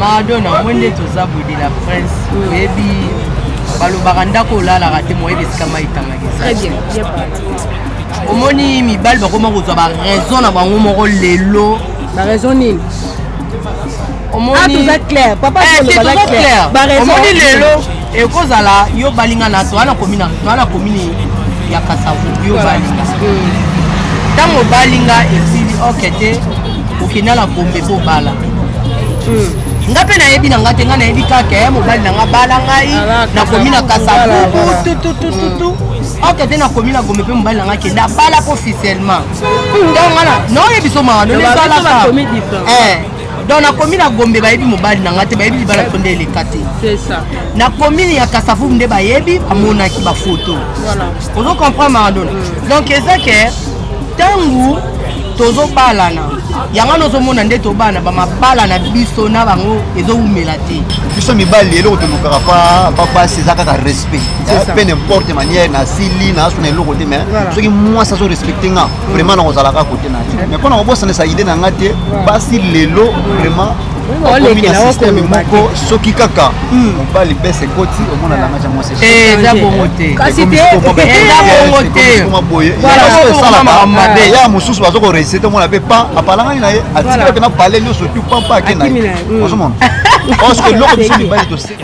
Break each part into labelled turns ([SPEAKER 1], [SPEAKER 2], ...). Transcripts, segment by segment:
[SPEAKER 1] Maradona, moi nde toza boye de la prince, oyebi balobaka ndako olalaka te, moyebi esika mai etangaka eza. Omoni mibali bakoma kozwa baraison na bango moko lelo.
[SPEAKER 2] Baraison nini?
[SPEAKER 1] Omoni
[SPEAKER 2] toza clair, papa.
[SPEAKER 1] Toza clair. Omoni lelo ekozala yo balinga na toa na commune, toa na commune ya Kasavubu. Yo balinga, ntango balinga esili, oke te, okenda na Gombe mpo obala. Nga mpe nayebi na nga te, nga nayebi kaka mobali na nga bala ngai nakomi na Kasavubu tututututu. Oke te, nakomi na Gombe mpe mobali na nga kende abala mpo officiellement. Donc nga naoyebi so makambo ezalaka. Donc nakomi na Gombe, bayebi mobali na nga te, bayebi libala biso nde eleka te. Na commune ya Kasavubu nde bayebi, bamonaki bafoto. Ozo comprendre, Maradona? Donc eza ke ntango tozobalana, yango wana ozomona nde tobana bamabala na biso na bango ezowumela te.
[SPEAKER 3] Biso mibali, eloko tolukaka pa basi eza kaka respect, peu n'importe manière. Nasili naso na eloko te, mais soki mwasi azorespecte nga, vraiment nakozalaka kote na ye. Mais mpona kobosanisa idée na nga te, basi lelo vraiment bakomi na système moko, soki kaka mobali bese ekoti, omona langage ya mwasi.
[SPEAKER 1] Eza bongo te, eza bongo te.
[SPEAKER 3] Boye ya mosusu baza koréussir te, omona mpe pan apalangani na ye, atikala mpe na pale nyonso tu pampa ake na ye. Ozomona, parce que eloko biso mibali tose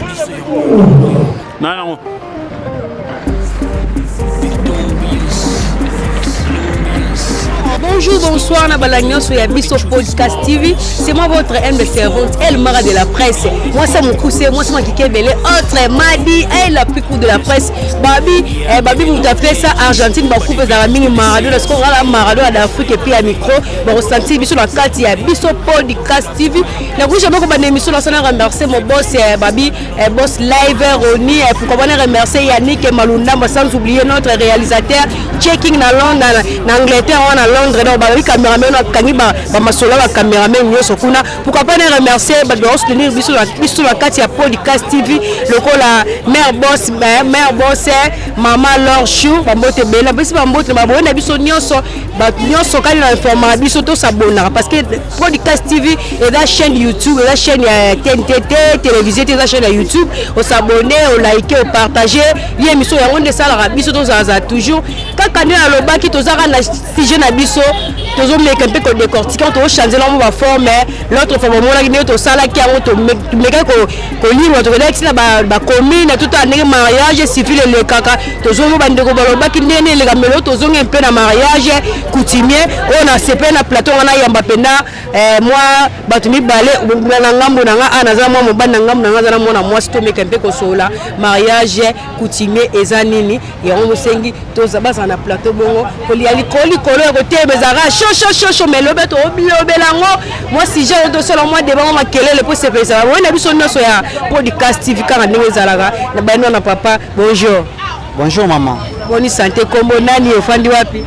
[SPEAKER 4] nango.
[SPEAKER 2] Bonjour, bonsoir, na balandi nyonso ya biso Podcast TV. C'est moi votre humble servante, El Mara de la presse. Moi c'est mon poussé, moi c'est ma kikebele, autre Madi, elle la plus cool de la presse. Babi, eh, Babi mutu apesa Argentine ba coupe ezalaka mingi Maradona, sikoyo ngala Maradona d'Afrique et puis ya micro, bakosentir biso na kati ya biso Podcast TV. Nakoki jamais kobanda émission na sana remercier mon boss, eh, Babi, eh, boss live Roni, eh, pourquoi pas remercier Yannick Malundamba, sans oublier notre réalisateur Checking na Londres, na Angleterre wana, Londres. Donc babi cameraman akangi bamasolo ya bacameraman nyonso kuna. Pourquoi pas na remercier bato bakosoutenir biso, biso na kati ya Podcast TV, lokola mare boss, mare boss mama Lor Chou. Bambote ebele bapesi, bambote na baboye na biso nyonso, bato nyonso kali na informaka biso. Tosabonaka parce que Podcast TV eza chaîne YouTube, eza chaîne ya TNT te, télévision te, eza chaîne ya YouTube. Osabone, olike, opartage ye émission yango nde esalaka biso tozalazala toujours kaka nde nalobaki. Tozaka na sujet na biso, tozomeka mpe kodécortiquer, tozochange nango baforme. L'autre fois bamonaki ndenge tosalaki yango, tomekaki kolimwa, tokendaki ntina bacommune, totala ndenge mariage civil elekaka. Tozongi, bandeko balobaki ndenge nini eleka. Melo tozongi mpe na mariage coutumier oyo na sepe na plateau nga nayamba mpena mwa bato mibale na ngambo na nga. A naza mwa mobali na ngambo na nga, aza na mwana mwasi. Tomeka mpe kosolola mariage coutumier eza nini. Yango mosengi bazala na plateau bongo kolia likolo likolo ya kotelema ezalaka shoshoshosho. Mais lobe tobilobela yango mwa sujet oyo, tosala mwa débat, mwa makelele mpo sepelisa baboye na biso nyonso ya Podcast TV kaka ndenge ezalaka na bano na papa. Bonjour.
[SPEAKER 3] Bonjour maman.
[SPEAKER 2] Boni santé? Kombo nani? Ofandi wapi?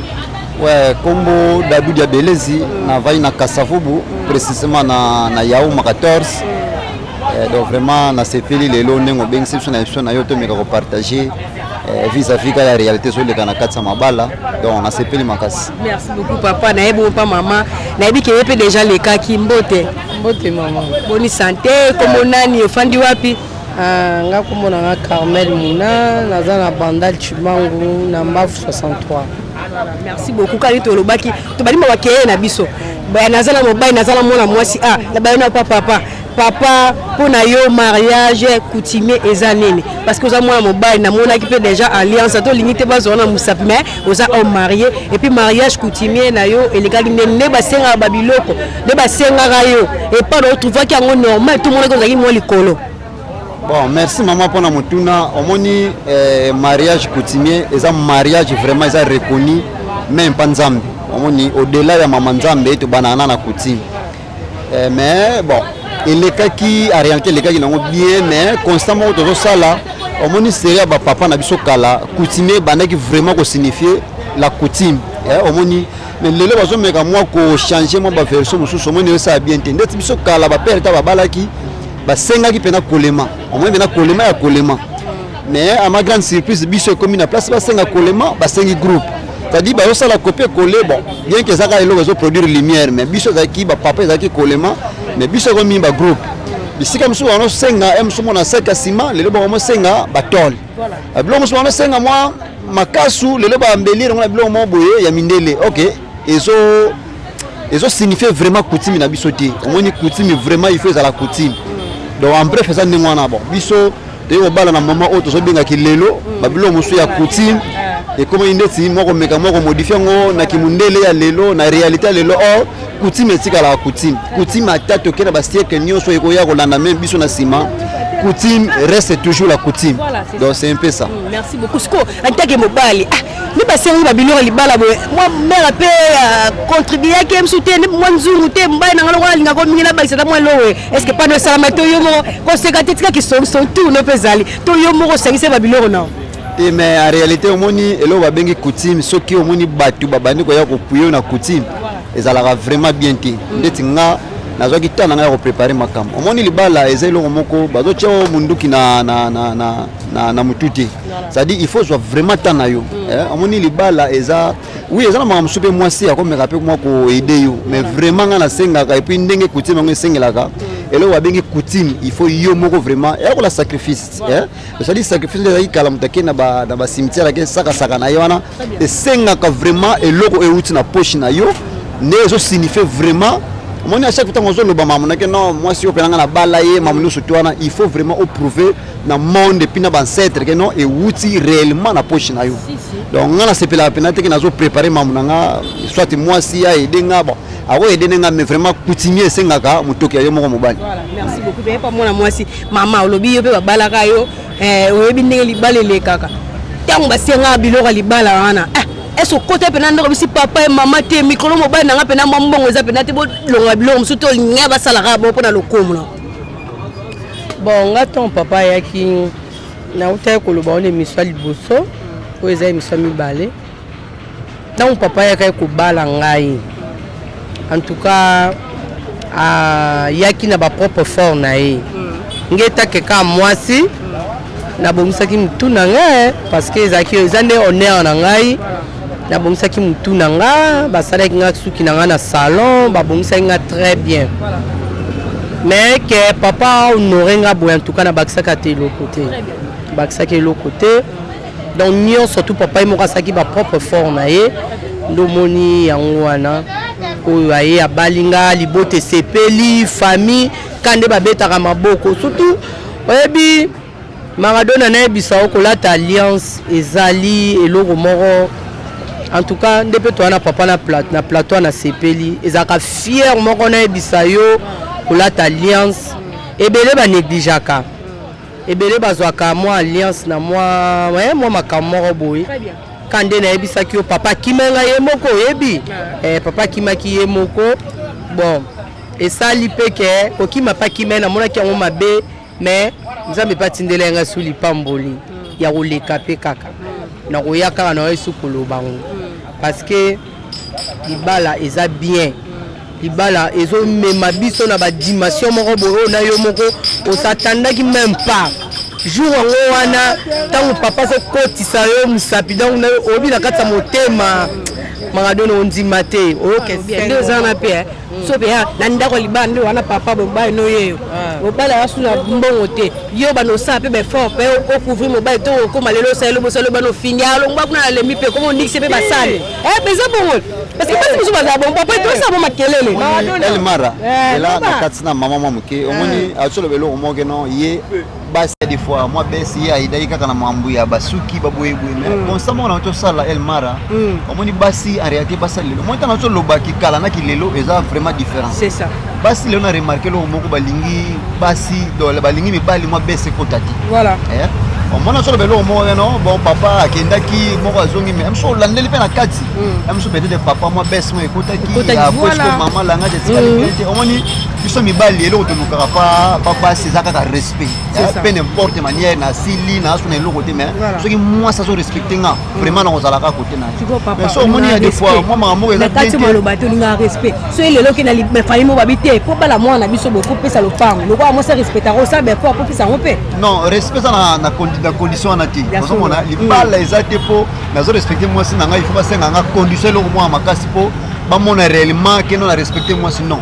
[SPEAKER 3] Ouais, kombo Dabudi ya Belezi, navai na Kasavubu, précisément na Yauma 14. Donc vraiment nasepeli lelo ndenge obengisi biso na biso na yo, tomeka kopartage vis-à-vis kaka ya réalité ezoleka na kati ya mabala. Donc nasepeli makasi.
[SPEAKER 2] Merci beaucoup papa. Nayebi mpa mama, nayebi ke ye mpe déjà lekaki. Mbote.
[SPEAKER 1] Mbote mama.
[SPEAKER 2] Boni santé? Kombo nani? Ofandi wapi?
[SPEAKER 1] Ah, nga kombo na nga Carmel Muna, naza na Bandal Chimangu na Mbafu 63.
[SPEAKER 2] Merci beaucoup. Kali tolobaki, tobali bakeye na biso. Naza na mobali, naza na mwana mwasi. A na bayo na papa, papa, papa, mpo na yo mariage coutumier eza nini? Parce que oza mwana mobali, namonaki mpe déjà alliance, tolingi te bazwa na mosapi, mais oza homme marié. Et puis mariage coutumier na yo elekaki nde nde basengaka babiloko nde basengaka yo epa na otrouvaki yango normal? Tomonaki ozalaki mwa likolo.
[SPEAKER 3] Bon, merci mama mpona motuna. Omoni, mariage coutumier eza mariage vraiment eza reconnu même mpa Nzambe. Omoni, au-delà ya mama Nzambe, tobanaka na coutume, mais bon, elekaki, en réalité elekaki nango bien, mais constat moko tozosala, omoni, série ya bapapa na biso kala, coutumier ebandaki vraiment kosignifie la coutume, omoni. Mais lelo bazomeka mwa kochange mwa baversion mosusu, omoni, esala bien te. Ndeti biso kala, bapere ta babalaki, basengaki mpena kolema, omoni, mpena kolema ya kolema. Mais à ma grande surprise, biso ekomi na place basenga kolema, basengi groupe, c'est-à-dire bazosala copier coller. Bon, bien que ezaka eloko ezoproduire lumière, mais biso ezalaki bapapa, ezalaki kolema, mais biso ekomi bagroupe. Bisika mosusu banosenga ye mosusu mona saki ya nsima, lelo bakomosenga batole. Biloko mosusu banosenga mwa makasu, lelo baembellir yango na biloko moko boye ya mindele. Ok, ezo signifie vraiment coutume na biso te. Omoni, coutume vraiment, il faut ezala coutume. Donc en bref, eza ndenge wana. Bon, biso toyei kobala na mama oyo tozobengaki lelo babiloko mosusu ya coutume ekomaki ndeti moko meka moko modifier yango na kimundele ya lelo, na réalité ya lelo. Or coutume etikalaka coutume. Coutume, ata toke na basiècle nyonso ekoya kolanda même biso na nsima, coutume reste toujours la coutume.
[SPEAKER 2] Voilà, c'est
[SPEAKER 3] Donc c'est un peu ça.
[SPEAKER 2] Merci beaucoup. Siko antake mobali, ah, nde basengi babiloko libala boye, mwa mare mpe contribuaki ye mosu te, nde mwa nzungu te. Mobali na nga lokola alingaka mingi, nabakisa ata mwa eloko. Est ce que pano esalama to yo moko koseka te? Tika kisongisongi tourne mpe ezali to yo moko osangisi babiloko na
[SPEAKER 3] Te, mais en réalité, omoni eloko babengi coutume, soki omoni bato babandi koya kopuye na coutume, ezalaka vraiment bien te. Ndeti nga nazwaki temps na ngai ya kopréparer makambo. Omoni, libala eza eloko moko bazotia o munduki na motu te, c'est-à-dire il faut zwa vraiment temps na yo. Omoni, libala eza, oui, eza na makambo mosusu mpe mwasi akomeka mpe mwa koaider yo, mais vraiment ngai nasengaka, et puis ndenge coutume yango esengelaka, eloko babengi coutume, il faut yo moko vraiment eyakola sacrifice, eh? C'est-à-dire sacrifice nde ezalaki kala, moto ake na bacimetière, ake sakasaka na ye wana. Esengaka vraiment eloko euti na poche na yo nde ezosignifie vraiment. Omoni, à chaque fois ntango ozoloba makambo nake non, mwasi oyo mpenanga na bala ye, makambo nyonso to wana, il faut vraiment oprouver na monde et puis na baancêtre ke non, ewuti réellement na poche na yo. Donc nga nasepelaka mpena te ke nazopréparer makambo na nga, soit mwasi aide nga. Bon, akoaider nde nga, mais vraiment coutumier esengaka motoki ya yo moko mobali.
[SPEAKER 2] Voilà, merci beaucoup. Mpe pa mwana mwasi, mama, olobi yo mpe babalaka yo, oyebi ndenge libala elekaka. Ntango basengaka biloko ya libala wana, ese okota mpena ndako bisi papa ye mama te, mikolo mobali nanga mpena mwa mbongo eza mpena te, bolonga biloko mosusu to olinga basalaka bo mpona lokomo na?
[SPEAKER 1] Bon, nga ntango papa ayaki, nautaki koloba wana émission ya liboso, oyo eza émission ya mibale. Ntango papa ayakaki kobala ngai, en tout cas ayaki na bapropre effort na ye. Nge etake kaka mwasi, nabongisaki motu na ngai parce que ezalaki, eza nde honneur na ngai. Nabongisaki motu na nga, basalaki nga suki na nga na salon, babongisaki nga très bien. Mais ke papa honore nga boye, en tout cas nabakisaki ata eloko te, bakisaki eloko te. Donc nyonso tu papa ye moko asalaki bapropre effort na ye. Nde omoni yango wana oyo aye abali nga, libota esepeli, famille ka nde babetaka maboko. Surtout oyebi Maradona, nayebisa yo, kolata alliance ezali eloko moko. En tout cas nde mpe toza na papa na plateau, na sepeli, ezalaka fier moko. Nayebisa yo, kolata alliance, ebele banégligeaka, ebele bazwaka mwa alliance na mwa makambo moko boye. Ka nde nayebisaki yo, papa akimanga ye moko, oyebi, papa akimaki ye moko. Bon, esali mpe ke kokima mpe akima, namonaki yango mabe, mais Nzambe mpe atindela yanga su lipamboli ya koleka mpe kaka nakoya kaka na esu koloba ngo, parce que libala eza bien. Libala ezomema biso na badimension moko boye oyo na yo moko osatandaki même pas. Jour yango wana, ntango papa azokotisa yo mosapi, donc oyebi na kati ya motema, Maradona, ondima te, oyoka.
[SPEAKER 2] Nde oza wana mpe so mpe na ndako ya libala, nde wana papa mobali no yeyo, mobali aza na mbongo te, yo bana osala mpe baeffort mpe ocouvrir mobali to okóma lelo osala elobi, osala bana ofingi, alongwa kuna, nalembi mpe koma onikisi mpe basali eza bongo, parce que basi mosusu bazala bongo, papa tosala bo makelele.
[SPEAKER 3] Elmara ela na kati na mama mwa moke, omoni, azoloba eloko moko no ye basi des fois mwa besi ye ayidaki kaka na mambo ya basuki baboyeboye, mais constat moko na tosala, Elmara, omoni, basi en réalité basali lelo, omoni, ntango tolobaki kala naki lelo eza vraiment différent.
[SPEAKER 2] C'est ça.
[SPEAKER 3] Basi lelo, na remarque eloko moko, balingi basi, balingi mibali mwa bese ekota te.
[SPEAKER 2] Voilà.
[SPEAKER 3] Omona, soloba eloko moko no, bon, papa akendaki moko azongi, mais mosu olandeli mpe na kati ya mosu, peut-être papa mwa bese moko ekotaki aposke mama langage etikali bien te. Omoni, biso mibali, eloko tolukaka pa basi eza kaka respect, pe n'importe manière nasili na aso na eloko te, mais soki mwasi azo respecte nga, vraiment nakozalaka kote na ye. Mais so omoni ya des fois mwa makambo moko eza
[SPEAKER 2] kati maloba te, olingaka respect. So elelo oke na famille moko, babi te po bala mwana na biso boye, kopesa lopango lokola mwasi arespectaka, osala baeffort po pesa yango mpe.
[SPEAKER 3] Non, respect eza na condition wana te. Ozomona, libala eza te mpo nazo respecte mwasi na ngai, il faut basenga nga condition eloko moko ya makasi mpo bamona réellement keno na respecte mwasi. Non.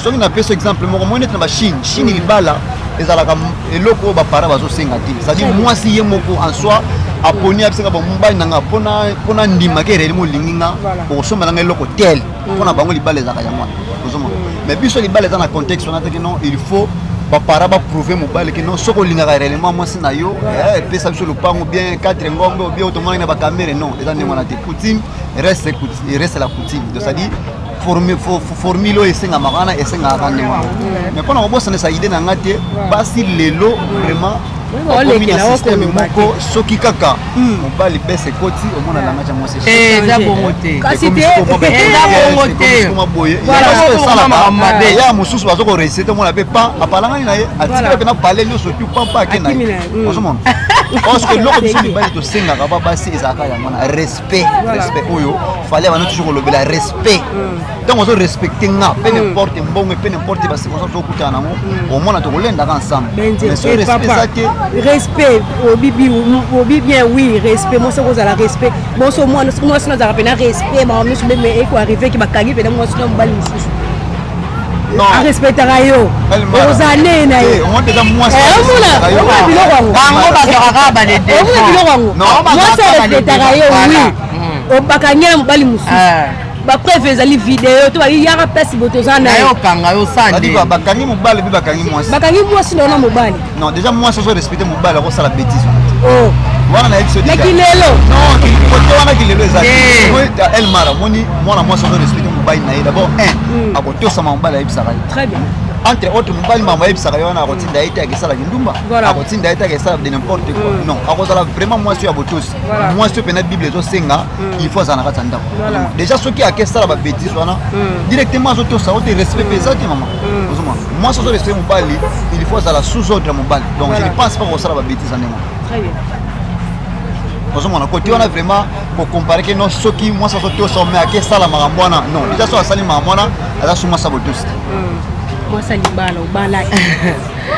[SPEAKER 3] Soki napesa exemple moko, moi neti na bachine, Chine, libala Ezalaka eloko oyo baparent bazosenga te, c'est-à-dire mwasi ye moko en soi aponi, abisenga bo mobali na nga mpona ndimaki réellement olingi nga, okosombela nga eloko tel. Mpona bango libala ezalaka yango wana, ozomona. Mais biso libala eza na contexte wana te ke non, il faut baparent baprouve mobali ke non, soki olingaka réellement mwasi na yo, epesa biso lopango, bien 4 ngombe, ou bien otomonaki na bakamere. Non, eza ndenge wana te. Coutume reste, reste la coutume. Donc c'est-à-dire formule oyo esengamaka wana, esengaka ndenge wana. Mais mpona kobosanisa idée na nga te, basi lelo vraiment bakomi na système moko, soki kaka mobali bese ekoti, omona langage ya mwasi.
[SPEAKER 1] Eza bongo te.
[SPEAKER 2] Kasi te.
[SPEAKER 1] Eza bongo te.
[SPEAKER 3] Boye ya mosusu baza koréussir te, omona mpe pan apalangani na ye, atikala mpe na pale nyonso tu pampa ake na ye, ozomona. Parce que eloko biso mibali tosengaka ba basi ezalaka yango wana, respect. Respect oyo fale bana toujours kolobela, respect. Ntango ozorespecte nga, pe n'importe mbongo, pe n'importe bacirconstance okutana nango, omona tokolendaka ensemble. Mais so respect eza te.
[SPEAKER 2] Respect, obibi obi bien, oui, respect. Mwasi okozala respect bonso, mwasi nazalaka mpena respect, bango nyonso. Mais ekoarrive ke bakangi mpena mwasi na mobali mosusu arespectaka yo, okozala nde na ye.
[SPEAKER 3] Omona
[SPEAKER 2] biloko yango.
[SPEAKER 1] Bango bazwaka kaka
[SPEAKER 2] Omona biloko yango. Mwasi arespectaka yo, oui, bakangi na mobali mosusu, bapreuve ezali video to bayaka place boye, toza na
[SPEAKER 1] ye. Okanga yo sande.
[SPEAKER 3] Bakangi mobali mpe bakangi mwasi.
[SPEAKER 2] Bakangi mwasi na wana mobali.
[SPEAKER 3] Non, déjà mwasi ozo respecte mobali akosala bêtise wana, nayebi so.
[SPEAKER 2] Mais kilelo.
[SPEAKER 3] Non, kote wana kilelo eza Elmar. Amoni mwana mwasi ozo respecte mobali na ye, d'abord un, akotosama mobali ayebisaka ye.
[SPEAKER 2] Très bien.
[SPEAKER 3] Entre autres, mobali mambo ayebisaka ye wana, akotinda ye te akesalaki ndumba, akotinda ye te akesala de n'importe quoi. Non, akozala vraiment mwasi oyo ya botosi, mwasi oyo mpena Bible ezosenga il faut azala na kati ya ndako. Déjà soki akesala babêtise wana, directement azotosa o te, respect mpe eza te. Mama, ozomona, mwasi ozo respecte mobali, il faut azala sous ordre ya mobali. Donc je ne pense pas kosala babêtise ya ndenge wana, ozomona. Kote wana vraiment kocompare ke non, soki mwasi azotosa me akesala makambo wana, non. Déjà so asali makambo wana, aza su mwasi abotosi te.
[SPEAKER 2] Mwasi libala, obalaki,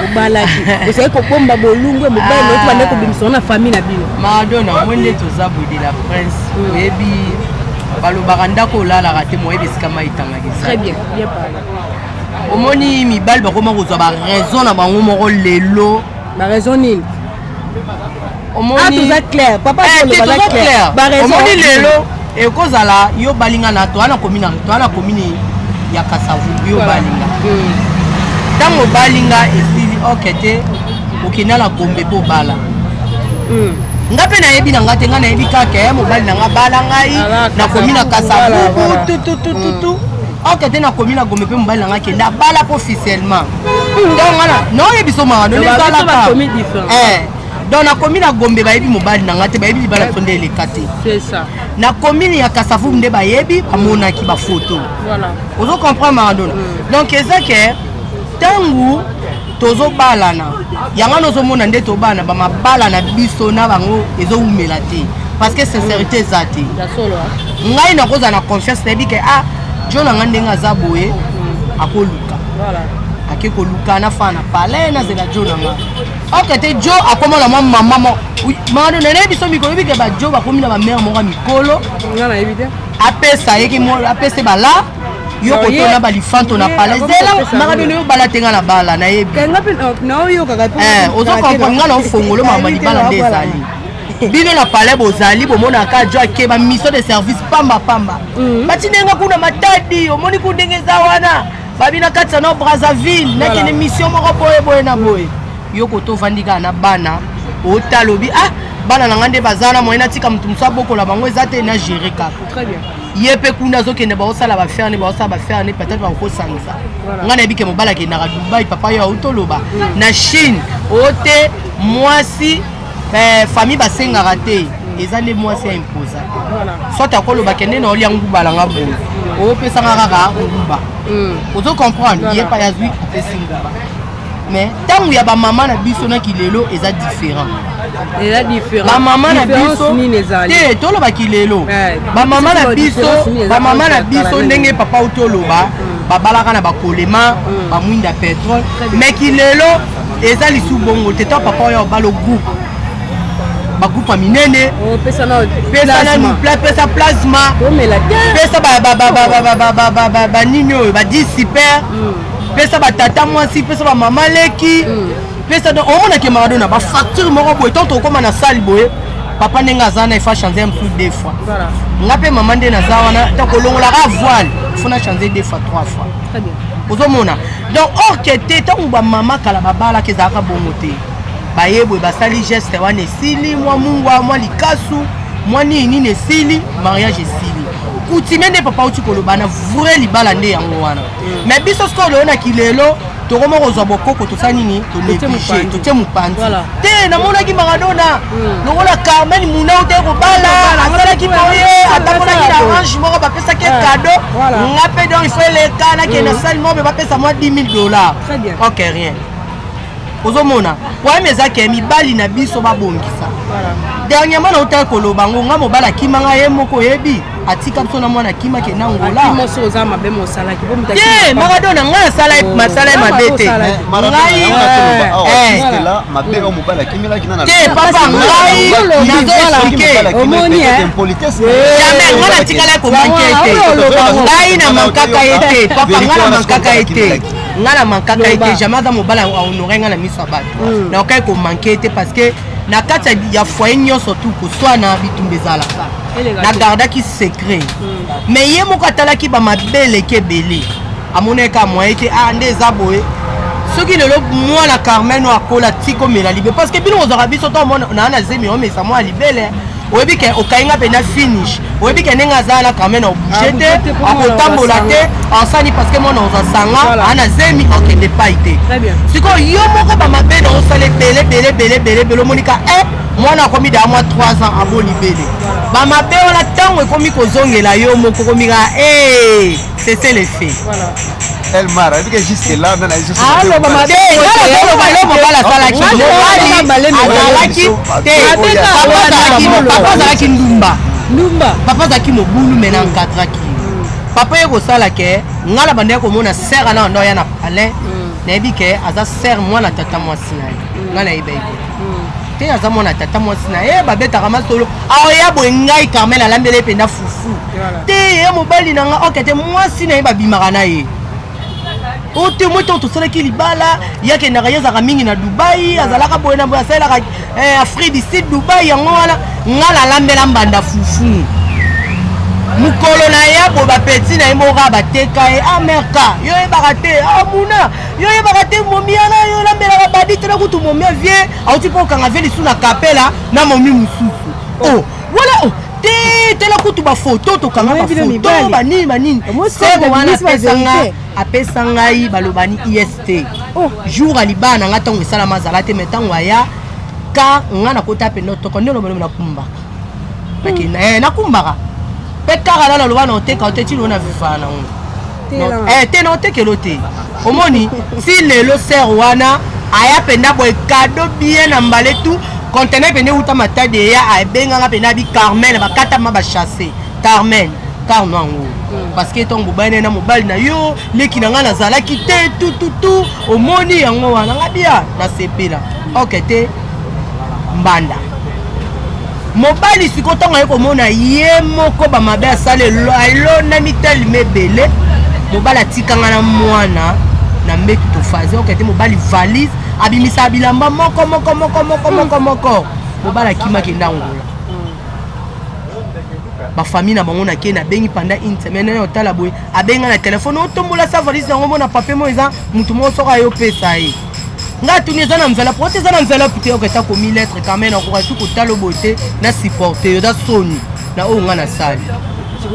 [SPEAKER 2] obalaki, ozali kobomba bolungu ya mobali na yo, bande kobimisa na famille na bino.
[SPEAKER 1] Maradona, moi nde toza boye de la prince. Oyebi balobaka ndako olalaka te, moyebi esika mai etangaka.
[SPEAKER 2] Très bien, bien parlé.
[SPEAKER 1] Omoni mibali bakoma kozwa baraison na bango moko lelo.
[SPEAKER 2] Baraison nini?
[SPEAKER 1] Omoni
[SPEAKER 2] toza clair, papa.
[SPEAKER 1] Toza clair. Omoni lelo ekozala yo balinga na toa na commune, toa na commune ya Kasavubu, yo balinga. Ntango balinga esili, oke te, okenda na Gombe mpo obala. Nga mpe nayebi na nga te, nga nayebi kaka mobali na nga bala ngai nakomi na Kasavubu tututututu. Oke te, nakomi na Gombe mpe mobali na nga kende abala mpo officiellement. Donc nga naoyebi so makambo ezalaka. Donc nakomi na Gombe, bayebi mobali na nga te, bayebi libala biso nde eleka te. Na commune ya Kasavubu nde bayebi, bamonaki bafoto. Ozo comprendre, Maradona? Donc eza ke ntango tozobalana yango wana, ozomona nde tobana bamabala na biso na bango ezowumela te, parce que sincérité eza te. Ngai nakozala na confiance, nayebi ke ah, jo na ngai ndenge aza boye, akoluka, ake koluka, nafana na palais, nazela jo na ngai. Ok te, jo akóma na mwa mama mo Maradona. Nayebi biso mikolo, oyebi ke bajo bakomi na bamare moko ya mikolo, apesa yeki, apesa bala yo kotona balifanto na palais. Zela, Maradona, yo bala te, nga na bala, nayebi. Ozo comprendre nga na ofongolo mama libala nde ezali bino na palais, bozali bomonaka jo ake bamission de service pamba pamba, batindenga kuna Matadi, omoni ku ndenge eza wana, babi na kati ya no Brazzaville, nakende mission moko boye boye na boye. Yo koto ovandi kaka na bana, otala, obi ah, bana na nga nde baza na moye, natika motu mosu abokola bango eza te, na gérer kaka. Ye mpe kuna azokende, baosala baferne, baosala baferne, peut-être bakosangisa. Ngai nayebi ke mobali akendaka Dubai, papa yo autoloba na Chine o te, mwasi famille basengaka te, eza nde mwasi ya imposa. Soit akoloba kende na olia nguba nanga boye, opesanga kaka nguba, ozo comprendre? Ye pa azwi, apesi nguba. Mais ntango ya bamama na biso na kilelo eza différent.
[SPEAKER 2] Eza différent.
[SPEAKER 1] Bamama na biso te, tolobaki lelo bamama na biso, bamama na biso ndenge papa uti oloba, babalaka na bakolema, bamwinda pétrole. Mais kilelo eza lisu bongo te. To papa oyo obala groupe, bagroupe ya minene, pesa nanu, pesa plasma, pesa banini oyo badix super, pesa batata mwasi, pesa bamama leki. Pesa donc omonake Maradona bafacture moko boye, ntango tokóma na salle boye, papa ndenge aza na efa change mosusu deux fois. Nga mpe mama nde naza wana, ntango kolongolaka voile, faut na change deux fois, trois fois. Ozomona donc or que te, ntango bamama kala babalaka, ezalaka bongo te. Baye boye, basali geste wana, esili, mwa mungwa, mwa likasu, mwa nini nini, esili, mariage esili. Coutume nde papa auti koloba na vrai libala nde yango wana. Mais biso sikoyo loyonaki lelo, tokoma kozwa bokoko, tosala nini? Tonéglige, totie mopanzi te. Namonaki Maradona lokola Carmen Muna ute kobala, asalaki boye, atambolaki na Range moko, bapesaki cadeau. Nga mpe donc il faut eleka, nakende na salle moko mpe bapesa mwa 10 000 $. Ok, rien. Ozomona problème eza ke mibali na biso babongisa. Dernièrement nautaki koloba ngo, nga mobali akimanga ye moko, oyebi, atika biso na mwana, akimaki na Ngola te. Maradona, ngai asala masala ye mabe te. Ngai te, papa, ngai nazo expliquer. Jamais ngai natikala komanquer te. Ngai na mankaka ye te, papa, ngai na mankaka ye te, ngai na mankaka ye te jamais. Aza mobali ahonore ngai na miso ya bato. Nakokaki komanquer ye te parce que na kati ya foyer nyonso tu koswana, bitumba ezalaka, nagardaki secret. Mais ye moko atalaki bamabe eleki ebele, amonaki kaka moyen te. Ah, nde eza boye. Soki lelo mwana Carmen oyo akola, tika omela libele, parce que bino kozwaka biso to naa na zemi, omesa mwa libele, oyebi ke okayi nga mpenza finish. Oyebi ke ndenge aza na Carmen, obouge te, akotambola te, asani, parce que mwana ozwa sanga, aa na zemi, akende epai te. Sikoyo yo moko bamabe na osala ebele ebele ebele ebele ebele, omonika e mwana akomi daa mwa 3 ans, aboli bele bamabe wana. Ntango ekomi kozongela yo moko, komika e c'est le fait.
[SPEAKER 3] Elmar, avec jusque là, on a juste.
[SPEAKER 1] Mobali asalaki, azalaki te, papa azalaki ndumba.
[SPEAKER 2] Ndumba.
[SPEAKER 1] Papa azalaki mobulu, me na encadraki papa ye kosala ke ngai na bandaki komona sere ana anda oya na palais. Nayebi ke aza sere, mwana tata mwasi na ye. Ngai nayebi ye te, aza mwana tata mwasi na ye. Babetaka masolo, aoya boye, ngai Carmel alambeli ye mpenza fufu te. Ye mobali na nga oke te, mwasi na ye babimaka na ye o te. Moi ntango tosalaki libala, ye akendaka, ye azalaka mingi na Dubai, azalaka boye na boye, asalelaka Afrique du Sud, Dubai. Yango wana nga nalambela mbanda fufu. Mokolo na ye boye, bapeti na ye moko kaka bateka ye amerika. Yo oyebaka te amuna, yo oyebaka te momia na yo olambelaka badi te na kutu momia vie auti mpo okanga vie lisu na kapela na momi mosusu. O wala o te, tela kutu bafoto tokanga, bafoto banini banini. Sere wana apesa ngai balobani ist jour alibala na ngai. Ntango esalama, azala te, mais ntango aya ka ngai nakota pene otoko nde olobalobi, nakumbaka, nakumbaka mpe kaka na naloba na oteka te, ti lelo na vivaka nango te, na otekelo te. Omoni ti lelo sere wana aya mpenza boye, cadeau bien na mbale, tout conteneur pene euta Matadi, eya abenganga mpena abi Carmen, bakatama bachasse Carmen carno yango, parce que ntango bobali na mobali na yo, leki na ngai nazalaki te tututu. Omoni yango wana, nga bia nasepela ok te. Mbanda mobali sikoyo, ntango aye komona ye moko bamabe asala, alonami telema ebele. Mobali atikanga na mwana na mbetu, tofaze ok te. Mobali valise, abimisaka bilamba moko moko moko moko moko moko. Mobali akimaki nda Ngola, bafamille na bango. Nake nabengi pendant une semaine naye otala boye, abenga na telefone, otombola sa valise yango, mona papier mo eza motu moko soko ayopesa ye. Nga atuni eza na enveloppe ote, eza na enveloppe te. Oketa komi lettre quand même, nakoka su kotala boye te, na supporte yo, eza soni na oyo nga nasali.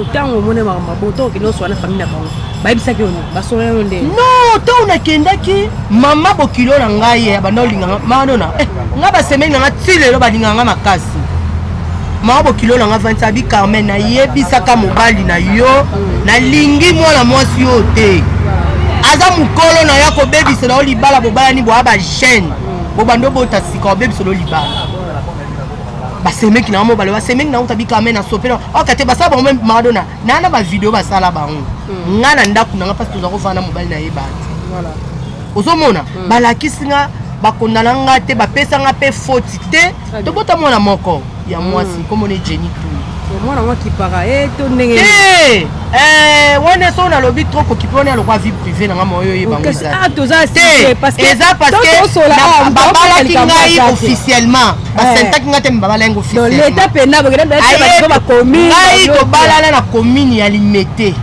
[SPEAKER 2] Ntango omoni makambo mabo, to okende oswana na famille na bango, bayebisaki yo basola yo nde?
[SPEAKER 1] Non, ntango nakendaki, mama bokilo na ngai banda olinganga manona nga, basemeni na nga ti lelo balingaka nga makasi. Mama bokilo na nga vanti abi: "Carmen, nayebisaka mobali na yo, nalingi mwana mwasi oyo te, aza mokolo na yo, akobebisela yo libala. Bobalani boya bajeune, bobanda obota sika, obebisela yo libala." Basemeki na bango mobale, basemeki na bango tabi Carmen asopela oka te. Basala bango Maradona naa na bavideo, basala bango nga na ndako na nga, mpasi toza kofanda na mobali na ye bate. Ozomona, balakisi nga, bakondana nga te, bapesa nga mpe foti te. Tobota mwana moko ya mwasi, komona Jenny Tu.
[SPEAKER 2] Mwana ngo akipaka ye to ndenge?
[SPEAKER 1] Te. Eh, wana soki nalobi trop kokipe wana lokwa vie privée na nga moyo oyeba ngo eza
[SPEAKER 2] ah, toza
[SPEAKER 1] te eza parce que babalaki ngai officiellement basentaki ngai te me babalaki ngai
[SPEAKER 2] officiellement pena
[SPEAKER 1] ngai tobalana na commune ya Limete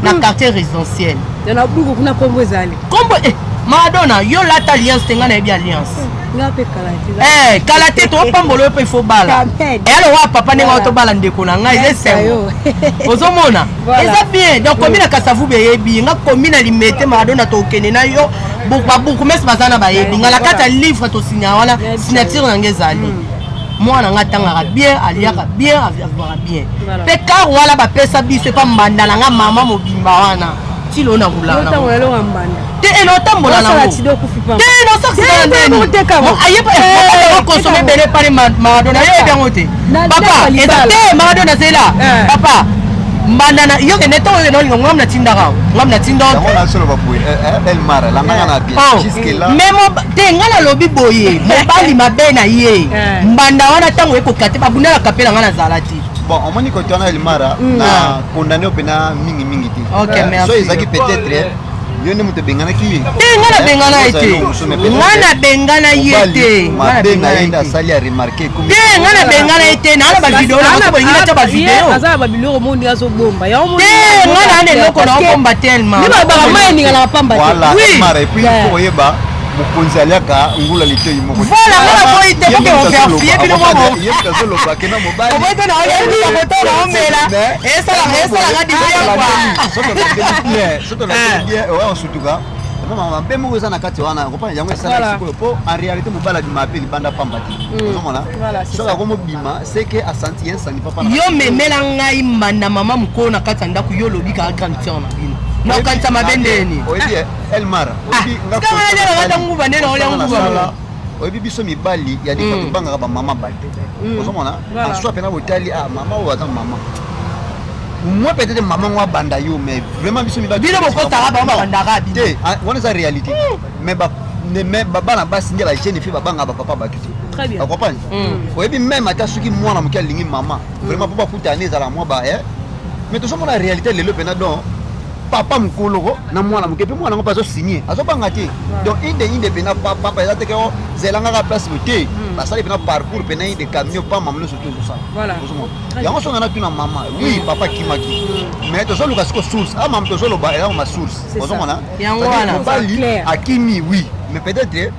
[SPEAKER 1] na quartier résidentiel.
[SPEAKER 2] Na buku kuna kombo ezali
[SPEAKER 1] kombo eh, Maradona yo lata alliance te, ngai nayebi alliance.
[SPEAKER 2] Nga mpe kala te.
[SPEAKER 1] Eh, kala te, topambola oyo mpe ifo bala. Eyalo wa papa ndenge oyo tobala ndeko na ngai, eza esengo, ozomona eza bien. Donc komi na Kasavubu eyebi nga, komi na Limete, Maradona, tokende na yo, babourgmestre baza na bayebi nga. Na kati ya livre tosinya wana, signature na nga ezali. Mwana nga atangaka bien, aliaka bien, avivaka bien. Mpe car wana bapesa biso epa mbanda na nga, mama mobimba wana tilo na kolala te, eno otambola nango te, nosakisakonsome ebele pale. Maradona, yo yebi yango te, papa, eza te. Maradona, zela papa, mbanda na yo kende ntongo okende olinga ngam natindaka ngam natinda. Mais te, ngai nalobi boye, mobali mabe na ye mbanda wana, ntango ekoka te, babunda na kapela, ngai nazala te.
[SPEAKER 3] Bon, omoni kote wana, Elmara, na condamné mpena mingimingi te. So ezalaki peut-être yo nde moto ebenganaki ye.
[SPEAKER 1] Te, ngai nabengana ye te, ngai nabengana ye te.
[SPEAKER 3] Mabe na ye nde asali aremarquer.
[SPEAKER 1] Te, ngai nabengana ye te. Naa na bavideo na bolingi natya bavideo.
[SPEAKER 2] Aza na babiloko mo ndenge azobomba.
[SPEAKER 1] Te, ngai naa na eloko na obomba tellement.
[SPEAKER 2] Nde balobaka mai eninganaka pamba te.
[SPEAKER 3] Voilà, Elmara, et puis il faut koyeba mokonzi aliaka ngula litoi moko.
[SPEAKER 1] Voilà, nga naboyi te poke overfie bino moko.
[SPEAKER 3] Ye moto azoloba kena mobali.
[SPEAKER 1] Oboyi te, naoyebisa moto naomela esalaka dibia
[SPEAKER 3] kwa. Soki olakeli bien, oya osutuka mabe moko eza na kati wana, comprendre yango esalaki sikoyo, mpo en réalité mobali abima mpe libanda pamba te. Ozomona soki akomobima seke asanti ye nsani papa.
[SPEAKER 1] Yo memela ngai mbanda mama mokolo na kati ya ndako, yo olobi kaka grande sœur na bino, naokanisa mabe ndeni?
[SPEAKER 3] Oyebi Elmar,
[SPEAKER 1] nguba nde naolia nguba.
[SPEAKER 3] Oyebi biso mibali ya defa tobangaka bamama bato, ozomona en soi mpena botali ah mama oyo aza mama moi, peut-être mama ngo abanda yo, mais vraiment biso mibali
[SPEAKER 1] Bino bokotaka bango babandaka bino.
[SPEAKER 3] Te, wana eza réalité, mais bana basi nde bajeune fille babangaka bapapa bato te, ocomprendre? Oyebi même ata soki mwana moke alingi mama vraiment, mpo bakutana ezala mwa ba, mais tozomona réalité lelo mpena, donc papa mokolo na mwana moke mpe mwana yango mpe azosigne, azobanga te. Donc inde inde mpena papa eza teke zelanga kaka place boye te, basali mpena parcours mpena inde camion pa mama nyonso te ozosala yango. Songa natuna mama, oui, papa akimaki, mais tozoluka siko source. A mama, tozoloba eza ma source, ozomona mobali akimi, oui, mais peut-être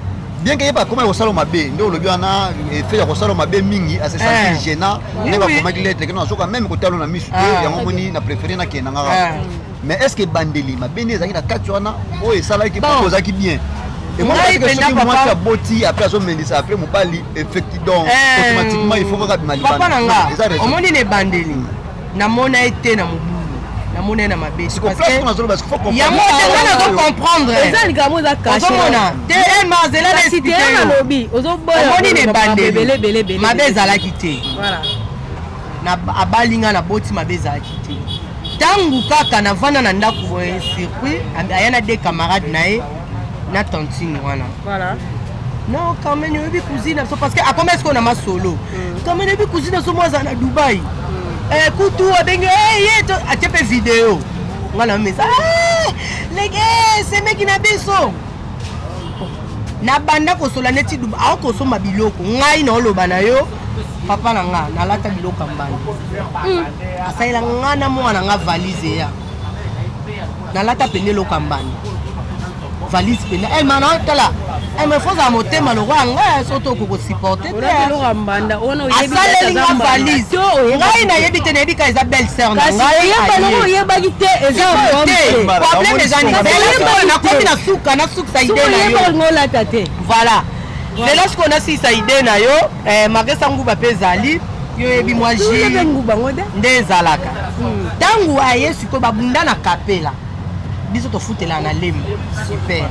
[SPEAKER 3] bien que ye bakoma kosala mabe nde olobi wana, effet ya kosala mabe mingi, ase sentir gênant ndenge akomaki lettre keno azoka même kotala na misu te. Yango moni na préféré nakende nga kaka. Mais est ce que ebandeli mabe nde ezalaki na kati wana oyo esalaki po ozalaki bien? Soki mwasi aboti, après azomelisa, après mobali effecti, donc automatiquement il faut kaka bima.
[SPEAKER 1] Papa na nga, omoni na ebandeli namona ye te na mobulu, namona ye na mabe. Yango te, nga nazo comprendre.
[SPEAKER 2] Eza likambo eza.
[SPEAKER 1] Ozomona te, mazela na
[SPEAKER 2] expliquer.
[SPEAKER 1] Omoni na ebandeli mabe ezalaki te, abali nga, naboti, mabe ezalaki te. Ntango kaka navanda na ndako boye, surpris, aya na deux camarades na ye na tantine wana. Non, Carmen, oyebi cousine na biso, parce que akoma esikoyo na masolo. Carmen, oyebi cousine na biso mo azala na Dubai, kutu abengi ye, atie mpe video nga na mesa lege semeki na biso. Nabanda kosola neti aokosomba biloko, ngai naoloba na yo, papa na nga, nalata biloko ya mbanda, asalela nga na mwana nga valise ya nalata pende eloko ya mbanda, valise pende mana tala. Mais faut ozala motema lokola ngai, so to okokosupporte te. Asaleli nga valise, ngai nayebi te, nayebi ka eza belle sœur na ngai.
[SPEAKER 2] Oyebaki te? Eza
[SPEAKER 1] problème eza nini? Nakomi na suka, nasukisa idée na yo.
[SPEAKER 2] Olata te.
[SPEAKER 1] Voilà, zela sikoyo nasilisa idée na yo. Maresa nguba mpe ezali, yo oyebi mwa ji nde ezalaka. Ntango aye sikoyo, babunda na kapela, biso tofutela na Lemba super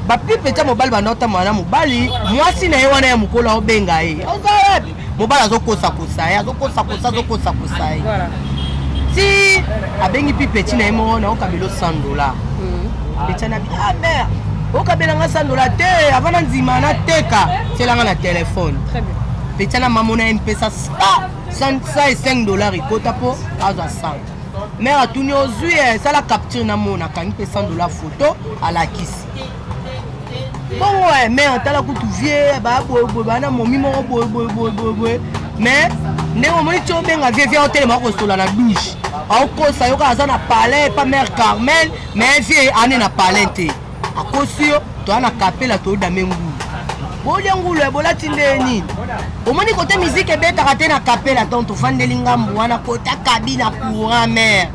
[SPEAKER 1] bapipe tia mobali banda otambola na mobali, mwasi na ye wana ya mokolo aobenga ye: "Oza wapi?" Mobali azokosakosa ye, azokosakosa, azokosakosa ye ti abengi mpi petit na ye moko: "Naokabela 100 dollar." Petit na bi: "Ah mare, okabelanga 100 dollar te, avant na ndima nateka, tielanga na telefone." Petit na mama na ye mpesa 105 dollar ekota mpo azwa 100. Mère atuni ozwi eh, sala capture na mona akangi mpe 100 dollar photo alakisi. Bongo eh, mère tala kutu vie ba boye boye ba na momi moko boye boye boye boye boye. Mais ndenge omoni ti obenga vie vie otelema okosola na douche. Aokosa yo kaka aza na palais pa mère Carmel, mais vie ane na palais te. Akosi yo toa na kapela toodame ngulu. Bolia ngulu ya bolati nde nini? Omoni kote musique ebetaka te na kapela donc tofandeli ngambu wana kota cabine ya courant mère.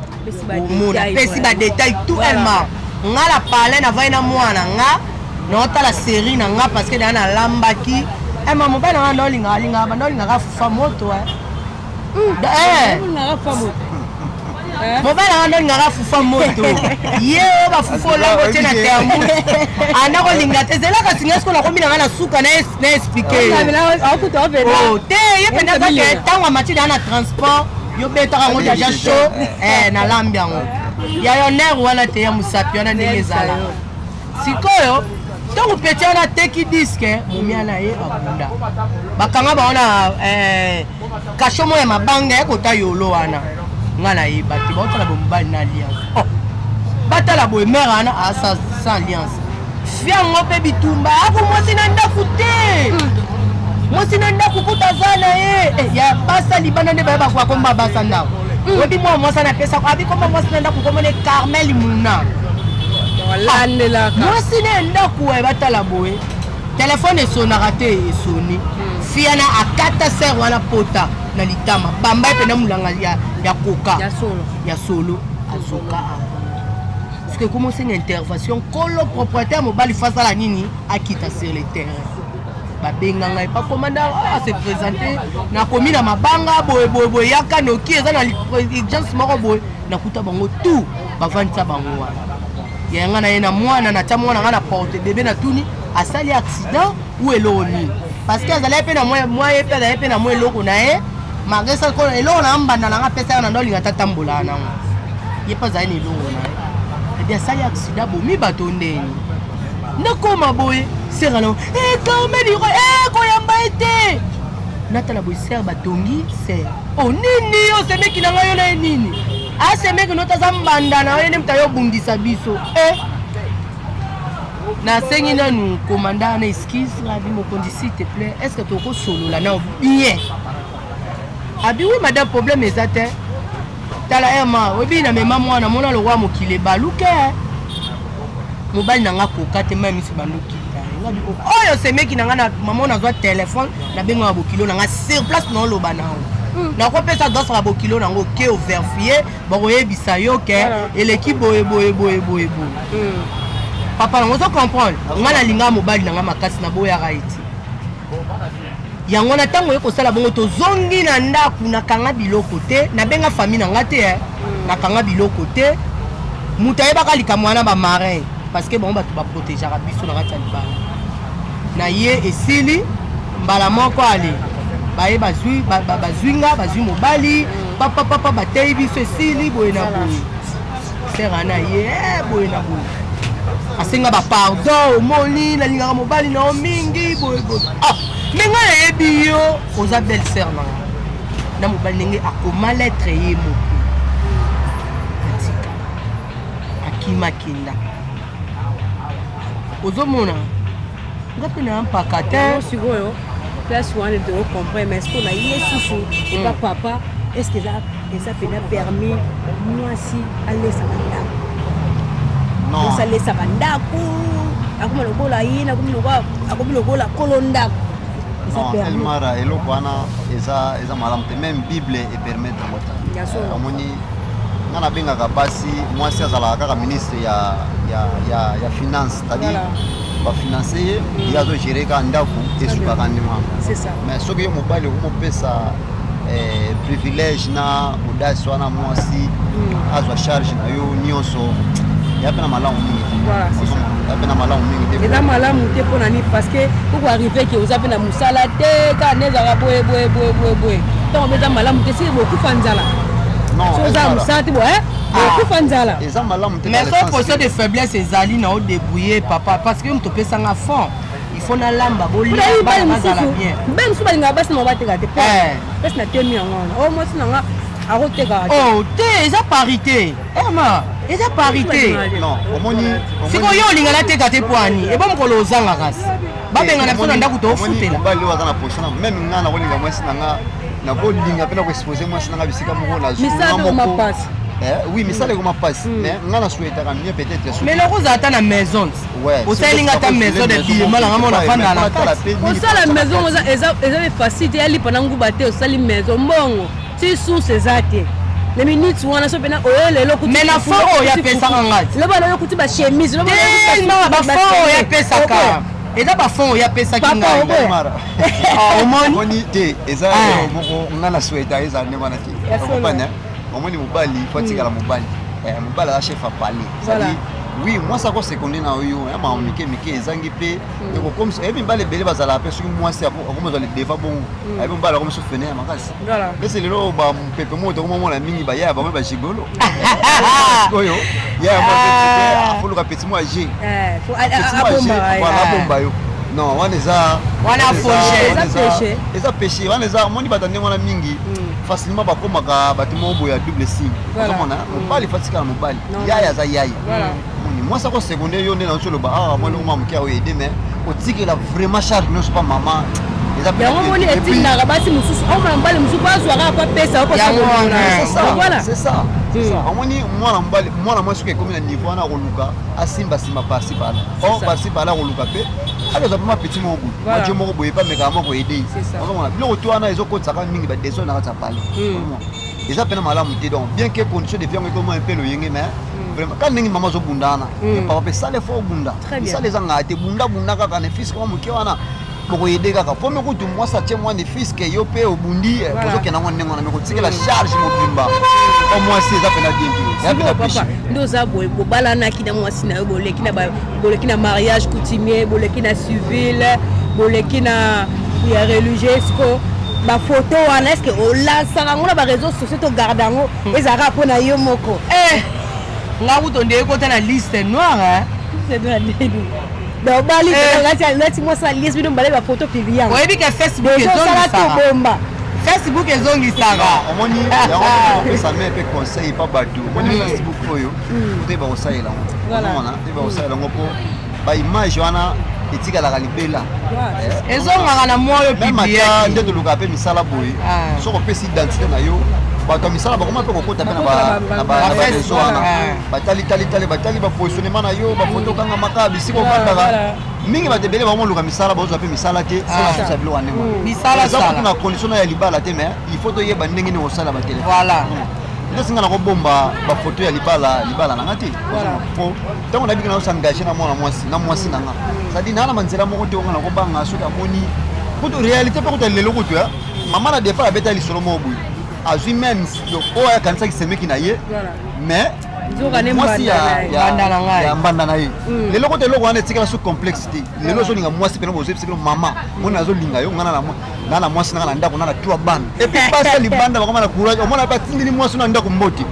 [SPEAKER 1] Omona pesi ba détail tout elma. Nga la palais na vai na mwana nga naotala série na nga parce que naa nalambaki ema mobali na nga ndaolingaka alingaka banda olingaka fufa moto eh. Mobali na nga ndolingaka fufa moto ye oyo bafufa olango te na termus anda kolinga te zela kasi ngai sikoyo nakomi na nga na suka na explike yo te ye mpenza kaka ntango amati naa na transport yo betaka yango deja chaud nalambi yango ya yo nere wana te ya mosapi wana ndenge ezala sikoyo ntango peti wana ateki diske momia na ye babunda bakanga bango na kasho moko ya mabanga ya kota yolo wana nga nayeba te baotala boye mobali na alliance oh. Batala boye mare wana asa sans alliance fiango mpe bitumba ako mwasi na ndako te mwasi na ndako kuta aza na ye ya basa libanda nde bayeba komba basa ndako oyebi mwa mwasi ana apesa abi komba mwasi na ndako komone Carmel Muna mwasi na ndako batala boye telefone esonaka te esoni fiana akata ser wana pota na litama bamba ye mpena molanga ya koka ya solo azoka parce que ekomi osenga intervention kolo propriétaire mobali fa asala nini akita sur le terrain babenga ngai pa commandant se présente nakomi na mabanga boye boye boye yaka noki eza na urgence moko boye nakuta bango tout bavandisa bango wana ya nga na ye na mwana natya mwana nga na porte bebe natuni asali accident ou eloko nini parce que azalaki mpe na mwa ye mpe azalaki mpe na mwa eloko na ye malgré ça eloko na mbanda na nga apesaka na ndo alinga tatambolaka nango ye mpe azali na eloko na ye ebi asali accident bomi bato ndeni nakoma boye sere nango Carmel koyamba ye te natala boye sere batongi sere o nini osemeki na ngai yo na ye nini asemeki noto aza mbanda na yo nde moto ayobundisa biso nasengi nanu komanda na excuse abi mokonzi s'il te plaît est ce que tokosolola nao bien abi oui madame problème eza te tala ema oyebi na mema mwana mona lokwa mokili ebaluke mobali na nga koka te mai miso bandokita oyo semeki na nga na mama nazwa telefone nabengaka bokilo na nga sur place naoloba na yango nakopesa adresse ya bokilo nango oke overfie bakoyebisa yo ke eleki boye boye boye boye boye papa nango ozo comprendre nga nalinga mobali na nga makasi naboyaka ye ti yango na ntango oye kosala bongo tozongi na ndako nakanga biloko te nabenga famille na nga te nakanga biloko te moto ayebaka likambo wana bamarin parce que bango bato baprotegeaka biso na kati ya libala na ye esili mbala moko ale baye bazwi nga bazwi mobali papapapa bateyi biso esili boye na boye sere na ye boye na boye asenga bapardon omoni nalingaka mobali na yo mingi boye boye ah me ngai nayebi yo oza belle sœur na nga na mobali ndenge akoma lettre ye moko atika akima kenda ozomona nga mpe na mpaka te
[SPEAKER 2] sikoyo place wana tocomprendre mais ce na ye susu epa papa est ce que eza mpena permis mwasi alesaka ndako mwasi alesaka ndako akomi lokola ye akomi lokola kolo ndako.
[SPEAKER 3] Elmara eloko wana eza malamu te même Bible epermettre yango te. Omoni nga nabengaka basi mwasi azalaka kaka ministre ya finance, c'est-à-dire bafinance ye, ye azogere kaka ndako esukaka ndenge wana. Mais soki yo mobali okomopesa privilège na audace wana mwasi azwa charge na yo nyonso, ya mpe na malamu mingi te, ya mpe na malamu mingi
[SPEAKER 2] te. Eza malamu te mpo na nini? Parce que koko arrive ke oza mpe na mosala te kaka nde ezalaka boye boye boye boye boye ntango mpe eza malamu te soki bokufa nzala so oza na mosala te boye bokufa nzala.
[SPEAKER 3] Eza malamu te.
[SPEAKER 1] Mais so position de faiblesse ezali na odébrouiller papa parce que moto opesanga fond il faut nalamba bolia bana bazala bien.
[SPEAKER 2] Mpe mosusu balingaka basi na bango bateka te. Mpesi na temi yango wana o mwasi na nga. Akotekaka te.
[SPEAKER 1] Oh te, eza parité, ema eza parité.
[SPEAKER 3] Non, omoni.
[SPEAKER 1] Sikoyo yo olinga nateka te po ani ebo mokolo ozanga, kasi babengana biso na ndako, toofutela.
[SPEAKER 3] Mobali oyo aza na position na même nga nakolinga mwasi na nga, nakolinga mpe nakoexpose mwasi na nga bisika moko.
[SPEAKER 2] Misala mpe ekoma pasi.
[SPEAKER 3] Oui, misala ekoma pasi, mais nga nasouhaitaka mieux peut-être.
[SPEAKER 1] Mais loko ozala ata na maison, osalinga ata maison de bima nanga mona fanda na kati.
[SPEAKER 2] Kosala maison eza mpe facile te, yalipa na nguba te. Osali maison, mbongo ti source eza te na minute wana. So mpena oyo lelo.
[SPEAKER 1] Mais na fond oyo apesaka nga
[SPEAKER 2] te. Loba lelo kuti bachemise.
[SPEAKER 1] Bafond oyo apesaka eza bafond oyo apesaki ngai.
[SPEAKER 3] Omoni te, eza moko nga na souhaita eza ndenge wana te. Okomprendre? Omoni, mobali faut atikala mobali. Mobali aza chef ya palais, c'est-à-dire oui, mwasi akosekonde na oyo ya makambo mike mike ezangi mpe ekokomisa. Oyebi, mibali ebele bazalaka mpe soki mwasi akomozwa le deva bongo, ayebi mobali akomi so fene ya makasi. Mpese lelo bamopepe moko tokomomona mingi, bayaya bango bagigolo oyo yaya mwasi afoluka petit mwa g abomba yo. Non, wana eza
[SPEAKER 1] Wana fauché.
[SPEAKER 3] Eza péché wana. Eza omoni, bato ndenge wana mingi facilement bakomaka bato moko boye ya double sim. Ozomona, mobali fatikala mobali, yaya aza yaya. Moni mwasi akoseconde yo nde na oloba awa mwana okoma moke oyo ede, mais kotikela vraiment charge nyonso pa mama eza.
[SPEAKER 2] Yango moni etindaka basi mosusu omona mobali mosusu bazwaka po apesa.
[SPEAKER 3] Voilà, c'est ça, c'est ça. Omoni, mwana mobali, mwana mwasi soki ekomi na niveau wana, akoluka asimbasimba par-ci par-là or par-ci par-là, akoluka mpe akozwa mpe mapeti moko boye, majo moko boye, epe amekaka moko ede. Ozomona biloko to wana ezokotisaka mingi badésordre na kati ya palais, eza mpena malamu te. Donc bien que condition de vie yango ekoma mpe loyenge, mais vraiment ka ndenge mama azobunda wana, papa mpe sala effort, obunda. Misala ezangaka te, bunda bunda kaka ne fils kaka moke wana bokoyede kaka po mekutu mwasi atie mwa ne fils ke yo mpe obundi, ozokenda ngo ndenge wana, me kotikela charge mobimba po mwasi eza mpena bien te, eza mpena péché.
[SPEAKER 2] Nde oza boye, bobalanaki na mwasi na yo, boleki na mariage coutumier, boleki na civil, boleki na ya religieux. Siko bafoto wana, est ce que olansaka yango na baréseau sociaux to garde yango ezalaka mpo na yo moko?
[SPEAKER 1] Nga kuto nde ekota na liste noire.
[SPEAKER 2] Donc bali lati mwasi aliesi bino mbala bafoto publie yango.
[SPEAKER 1] Oyebi ke Facebook
[SPEAKER 2] ezosala tobomba.
[SPEAKER 1] Facebook ezongisaka.
[SPEAKER 3] Omoni, yango opesa me mpe conseil pa bato. Omoni, Facebook oyo toyeba kosalela yango, omona, toyeba kosalela yango mpo baimage wana etikalaka libela.
[SPEAKER 1] Ezongaka na mwa oyo.
[SPEAKER 3] Même ata nde tolukaka mpe misala boye, soki opesi identité na yo, bato ya misala bakoma mpe kokota mpe na bareseau wana, batali tali tali, batali bapositionnement na yo, bafoto okangamaka, bisika ofandaka mingi. Bato ebele bakomoluka misala, bazozwa mpe misala te mpona biloko ya ndenge wana. Eza kutu na condition na ya libala te, mais il faut toyeba ndenge nini kosala batelefone. Nde singa nakobomba bafoto ya libala nanga te, po ntango nabiki na osengage na mwana mwasi na mwasi nanga, c'est-à-dire naa na banzela moko te onga nakobanga soki amoni kutu réalité mpe kutu lelo kutu ya mama na départ abeta lisolo moko boye, azwi même oyo akanisaki semeki na ye, mais mwasi ya mbanda na ye. Lelo kutu eloko wana etikala so complexe te. Lelo ozolinga mwasi mpena, bozoyebisikelo mama moni azolinga yo, nga na mwasi nanga na ndako na trois bana. Et puis basi ya libanda bakoma na courage, omona batindeli mwasi na ndako mbote,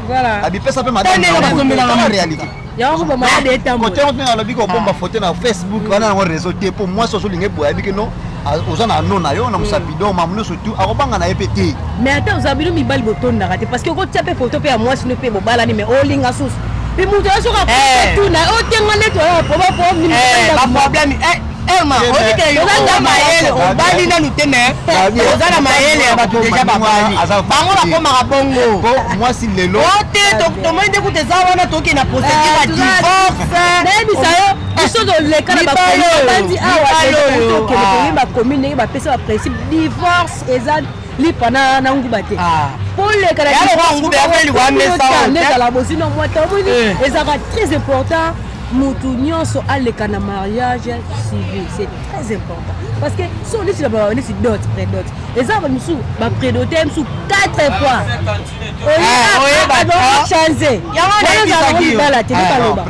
[SPEAKER 3] abipesa mpe madame réalité.
[SPEAKER 2] Kote
[SPEAKER 3] yango mpe alobi kobomba foto na Facebook wana yango réseau te, mpo mwasi ozolinga eboye ayebiki no oza na no na yo na mosapi, donc mamu nyonso tu akobanga na ye mpe te.
[SPEAKER 2] Mais ata oza bino mibali, botondaka te, parce que okotia mpe foto mpe ya mwasi no mpe bobalani, mais olinga susu mpe moto oyo soki akotuna otenga neti oyo
[SPEAKER 1] baproblème. Ema oyebike oza mayele, obali nanu te, mais oza na mayele ya bato deja babali, bango bakomaka bongo.
[SPEAKER 3] Mwasi lelo
[SPEAKER 1] O te, tomoni nde kuta eza wana, tokende na procédure ya divorce.
[SPEAKER 2] Nayebisa yo, biso toleka na babandi awa, tokende toyei bacommune ndenge bapesa baprincipe. Divorce eza lipa na nguba te. Po leka na bozino mwa te, omoni, ezalaka très important mutu nyonso aleka na mariage civil, c'est très important, parce que so neti na neti dot, prédot, eza bato mosusu baprédote mosusu 4 fois, change libala te. Baloba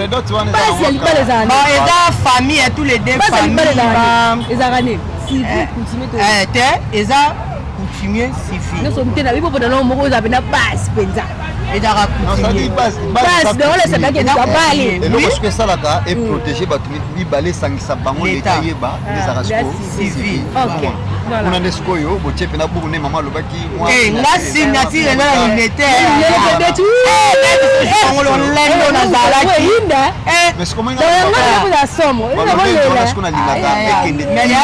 [SPEAKER 2] basi ya libala ezala
[SPEAKER 1] eza famille ya tous les deux.
[SPEAKER 2] Basi ya libala ezalaka nini? Civil, coutumier?
[SPEAKER 1] Te, eza coutumier, civil.
[SPEAKER 2] Nyonso te na bibo mpona moko ozala mpena base mpenza.
[SPEAKER 1] Ezalaka coutumier.
[SPEAKER 2] Base donc olesakaki babali.
[SPEAKER 3] Eloko soki esalaka eprotege bato mibale, esangisa bango, leta yeba, nde ezalaka siko civil. Kuna nde sikoyo botie mpena buku nde mama alobaki.
[SPEAKER 1] Nga signature eza na limete lendo nazalaki. Mais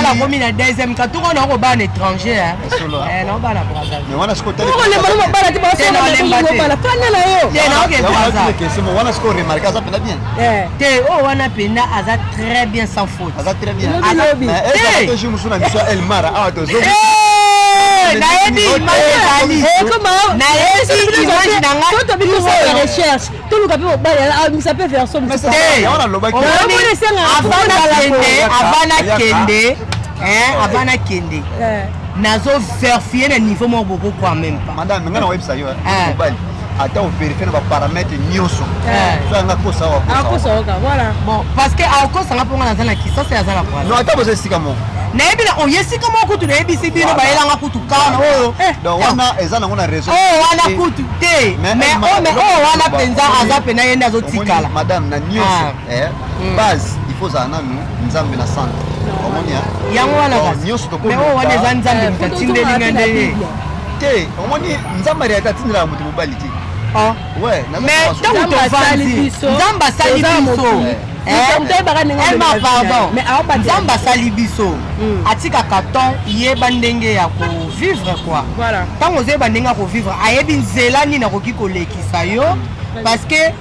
[SPEAKER 1] nakomi na deuxième katuka, nakobana étranger, naobana.
[SPEAKER 3] Wana sikoyo remarque, aza mpena bien.
[SPEAKER 1] Te, oyo wana mpena aza très bien, sans faute.
[SPEAKER 3] Aza très bien. Jour mosusu na biso Elmara awa tozo
[SPEAKER 1] Nayebi image ezali, nayebi image na nga.
[SPEAKER 2] Recherche, toluka mpe mobali amisa mpe version.
[SPEAKER 1] Avant nakende, avant nakende, nazo vérifier na niveau moko boko quand même pas.
[SPEAKER 3] Madame, nga na oyebisa yo, mobali ata ovérifie na baparamètre nyonso, so anga kosa.
[SPEAKER 2] Akosa.
[SPEAKER 1] Bon, parce que akosanga mpo nga naza na Kisasa, aza na Brazza.
[SPEAKER 3] Non, ata boza esika moko.
[SPEAKER 1] Nayebi na oye esika moko kutu, nayebisi bino, bayelanga kutu kana oyo.
[SPEAKER 3] Donc wana eza nango na raison.
[SPEAKER 1] Oyo wana kutu te, mais oyo wana mpenza aza mpena ye nde azotikala.
[SPEAKER 3] Madame, na nyonso base, il faut ozala nanu Nzambe na centre, omoni?
[SPEAKER 1] Yango wana.
[SPEAKER 3] Nyonso.
[SPEAKER 1] Mais oyo wana eza Nzambe moto atindelinga nde ye.
[SPEAKER 3] Te, omoni, Nzambe ariaka atindelaka moto mobali te.
[SPEAKER 1] Mais ntango tovandi, Nzambe asali biso. Elma, pardon, Nzambe asali biso, atikaka ton yeba ndenge ya kovivre quoi. Ntango ozoyeba ndenge ya kovivre, ayebi nzela nini akoki kolekisa yo, parce que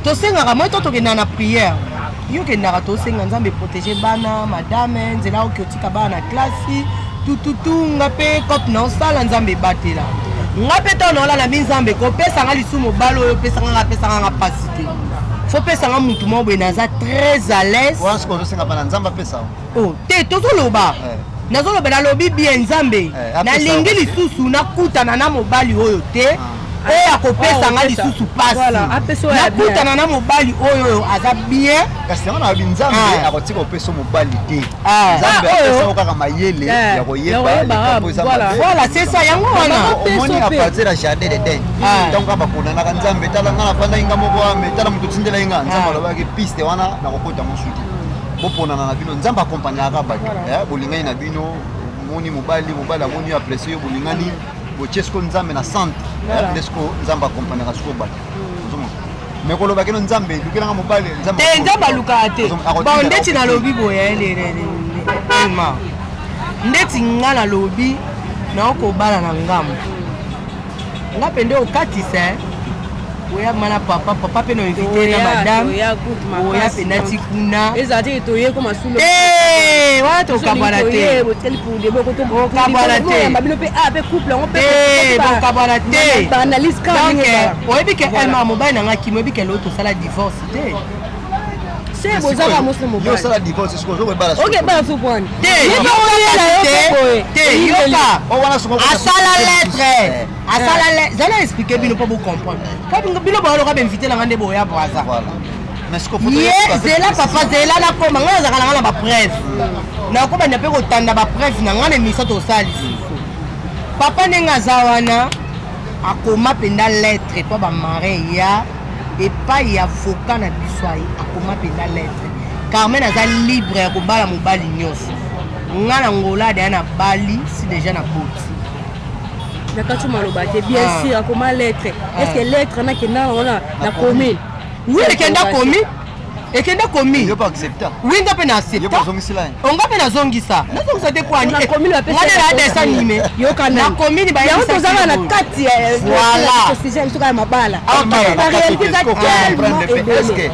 [SPEAKER 1] tosengaka moi to tokendaka na prière, yo okendaka, tosenga Nzambe protege bana, madame, nzela oki otika bana na klasi tututu. Nga mpe cope na osala, Nzambe ebatela nga mpe. Ntango naolala mi, Nzambe kopesanga lisu mobali oyo opesanga nga, apesanga nga mpasi te, faut pesanga mutu moko boye naza très à l'aise.
[SPEAKER 3] Ozosenga bana, Nzambe apesa.
[SPEAKER 1] Oh te, tozoloba, nazoloba, nalobi bien, Nzambe, nalingi lisusu nakutana na mobali oyo te oyo akopesanga lisusu pasi, nakutana na mobali oyo oyo aza bien.
[SPEAKER 3] Kasi yango nayebi, Nzambe akotika kopesa mobali te. Nzambe apesa kaka mayele ya koyeba likambo eza.
[SPEAKER 1] Voilà, c'est ça, yango wana.
[SPEAKER 3] Omoni, à partir ya jardin d'Eden, ntango kaka bakondanaka, Nzambe, tala nga nafandaki nga moko ame, tala moto otindela nga. Nzambe alobaki piste wana nakokota mosu te, boponana na bino. Nzambe akompagnaka bato, bolingani na bino, omoni mobali, mobali amoni yo, apprécie yo, bolingani, botie siko Nzambe na centre, nde siko Nzambe akompagnaka siko bato. Mais koloba keno Nzambe lukelanga mobali.
[SPEAKER 1] Te, Nzambe alukaka te. Bon, ndeti nalobi boye, elma, ndeti nga nalobi naokobala na ngambo, nga mpe nde okatisa oya mana papa, papa mpe na invité na madame, oya mpe nati kuna.
[SPEAKER 2] Ezala te toye ko masulo.
[SPEAKER 1] Wana tokabwana te, okabwana te.
[SPEAKER 2] Bino mpe a mpe couple yango.
[SPEAKER 1] Mpe bokabwana te. Donc oyebi ke Elma, mobali na nga kimi, oyebi ke lelo tosala divorce te.
[SPEAKER 2] Se bozaka mosi mobali.
[SPEAKER 3] Osala divorce, sikoyo ozokobala.
[SPEAKER 2] Ok, bala so pwani.
[SPEAKER 1] Te, te, yoka, asala lettre, asala, zala explique bino mpo bocomprendre bino. Boyaloka bainvité na nga nde boya Braza ye. Zela papa, zela nakoma. Ngai nazalaka na nga na bapreuve, nakobanda mpe kotanda bapreuve na ngai na émission tosala lisusu. Papa ndenge aza wana, akoma mpenza lettre mpo bamarin ya epai ya avocat na biso. Aye akoma mpenza lettre, Carmen aza libre ya kobala mobali nyonso. Nga na Ngola deya na bali si déjà na boti.
[SPEAKER 2] Na kati maloba te, bien sûr akoma lettre. Est ce que lettre nakenda nango na commune?
[SPEAKER 1] Oui, ekenda commune, ekenda commune.
[SPEAKER 3] Yo accepta?
[SPEAKER 1] Oui, nga mpe na accepta, onga mpe nazongisa, nazongisa te kwani nga na dessin animé na commune.
[SPEAKER 2] Yango tozaka na kati ya sujet biso kaka mabala. Réalité eza tellement ebele.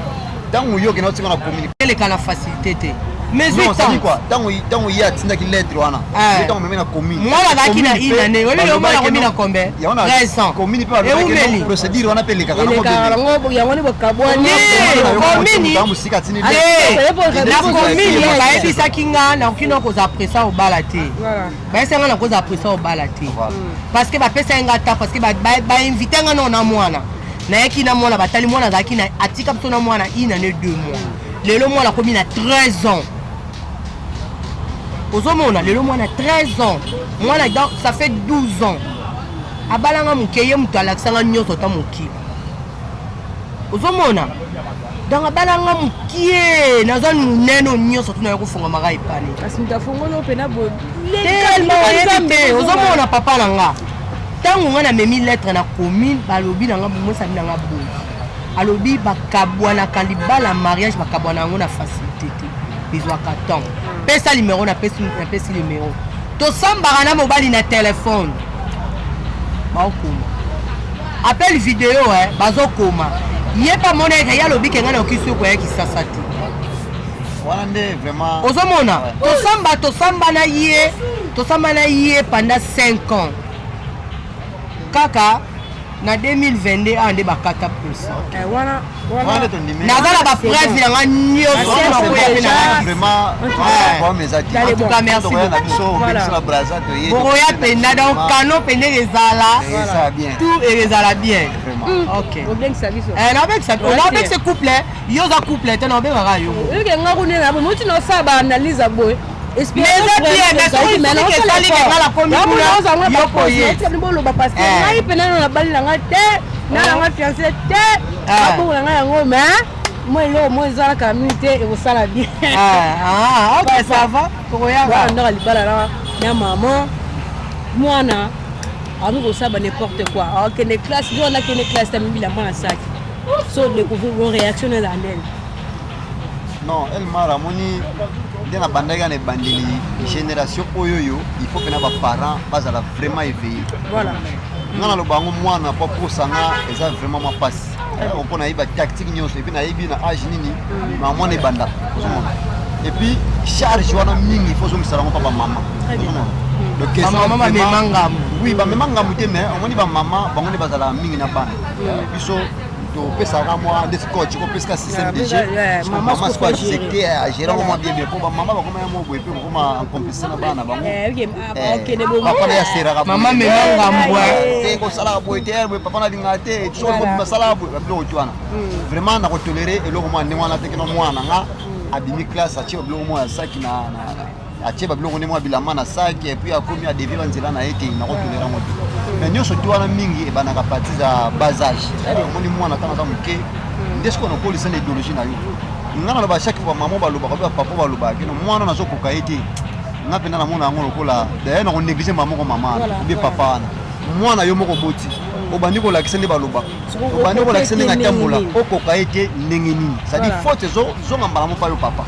[SPEAKER 3] Ntango yo okenda otika na commune.
[SPEAKER 1] Eleka na facilité te, mais
[SPEAKER 3] ntango ye atindaki lettre wana, ntango meme na commune.
[SPEAKER 1] Mwana azalaki na une année, oyebi lelo mwana akomi na combien? 13 ans.
[SPEAKER 3] Commune mpe procédure wana mpe elekaka.
[SPEAKER 2] Yango nde bokabwani.
[SPEAKER 1] Commune, na commune bayebisaki nga nakoki na kozala presa obala te. Bayebisaki nga nakozala presa obala te, parce que bapesaki nga ta, parce que bainvite nga nao na mwana, nayaki na mwana, batali mwana azalaki na atika biso na mwana une année 2 mois. Lelo mwana akomi na 13 ans, ozomona lelo mwana 13 ans, mwana ça fait 12 ans abalanga moke. Ye moto alakisanga nyonso ta mokili, ozomona. Donc abalanga mokie, naza monene nyonso tuna ya kofongamaka epane.
[SPEAKER 2] Kasi moto afongoli mpena.
[SPEAKER 1] Te. Oyebi te, ozomona papa na nga, ntango nga namemi lettre na commune, balobi na nga, bomosami na nga boye, alobi bakabwanaka libala, mariage bakabwana yango na facilité te, ezwaka temps. Pesa numéro, napesi numéro, tosambaka na mobali na telefone, baokoma appel vidéo, bazokoma. Ye mpe amona eke ye alobi ke ngai nakoki soki koya Kisasa te.
[SPEAKER 3] Wana nde vraiment.
[SPEAKER 1] Ozomona, tosamba, tosamba na ye, tosamba na ye pendant 5 ans. Kaka na 2022 awa nde bakata procès.
[SPEAKER 2] Wana
[SPEAKER 3] Wana nde tondimi.
[SPEAKER 1] Naza na bapreuve yanga nyonso.
[SPEAKER 2] Ah,
[SPEAKER 1] Nakoya mpe na
[SPEAKER 2] déjà.
[SPEAKER 3] Vraiment.
[SPEAKER 1] Ouais.
[SPEAKER 3] Problème eza te.
[SPEAKER 2] Allez,
[SPEAKER 1] En tout cas, merci
[SPEAKER 3] Tokoya na
[SPEAKER 1] beaucoup.
[SPEAKER 3] biso,
[SPEAKER 2] Voilà.
[SPEAKER 3] biso na Braza toye.
[SPEAKER 1] Bokoya mpenza, donc kano mpenza ezala.
[SPEAKER 3] Eza bien.
[SPEAKER 1] Tout ezala bien.
[SPEAKER 3] Vraiment.
[SPEAKER 1] Ok.
[SPEAKER 2] Obengisa biso.
[SPEAKER 1] Nabengisa, nabengisa couple. Yo oza couple te, nabengaka yo.
[SPEAKER 2] Oyeke nga kuna na boye, moti naosala baanalyse ya boye.
[SPEAKER 1] Mais eza bien, mais soki esali ke nga nakomi kuna, yo koye.
[SPEAKER 2] Boloba parce que ngai mpe nano nabali na nga te, na nanga fiancé te. Babongo na ngai yango, mais moi eloko mo ezalaka mingi te, ekosala bien.
[SPEAKER 1] Ah, ah, ok, ça va, tokoyaka.
[SPEAKER 2] Wana ndaka libala na mama mwana akoki kosala ba n'importe quoi, akende classe jo wana, akende classe ta mibi bilamba na saki, so découvrir bon réaction na ezala ndenge?
[SPEAKER 3] Non, Elmar, amoni nde na bandaki na ebandeli, génération oyo oyo, il faut mpena baparent bazala vraiment éveillé. Nga naloba yango, mwana po aposanga eza vraiment mwa mpasi, mpo nayebi batactique nyonso, et puis nayebi na age nini ma mwana ebanda. Ozomona, et puis charge wana mingi, faut ozongisala yango mpa bamama. Ozomona, donc question
[SPEAKER 1] Bamama bamema ngambo.
[SPEAKER 3] Oui, bamema ngambo te, mais omoni bamama bango nde bazalaka mingi na bana. Biso topesaka mwa ndeti coach kopesaka système de jeu.
[SPEAKER 2] Mama
[SPEAKER 3] mama
[SPEAKER 2] sikoyo
[SPEAKER 3] sikoyo
[SPEAKER 2] faut gérer.
[SPEAKER 3] accepte agérer yango mwa bien bien, mpo bamama bakoma ya mwa boye mpe bakoma en complicité na bana na bango.
[SPEAKER 2] Okende bongo.
[SPEAKER 3] Papa na ye aseraka.
[SPEAKER 1] Mama mema ngambo.
[SPEAKER 3] Te, kosalaka boye te, boye papa nalingaka te, soki basalaka boye, babiloko ti wana, vraiment nakotolere eloko mwa ndenge wana te. Keno mwana na nga abimi classe, atie babiloko mwa ya saki na atie babiloko nde mwa bilamba na saki, et puis akomi adévier banzela na ye te, nakotolera yango te. Mais nyonso ti wana mingi ebandaka partir ya bas âge. Omoni, mwana ntango aza moke nde sikoyo nakolisa na idéologie na yo. Nga naloba chaque fois, mama balobaka mpe bapapa balobaka keno mwana nazokoka ye te. Nga mpenza namona yango lokola daye na konéglige mama moko, mama wana obie papa wana. Mwana yo moko boti, obandi kolakisa nde balobaka, obandi kolakisa ndenge atambola, okoka ye te ndenge nini? C'est-à-dire faute ezonga mbala moko pa yo papa.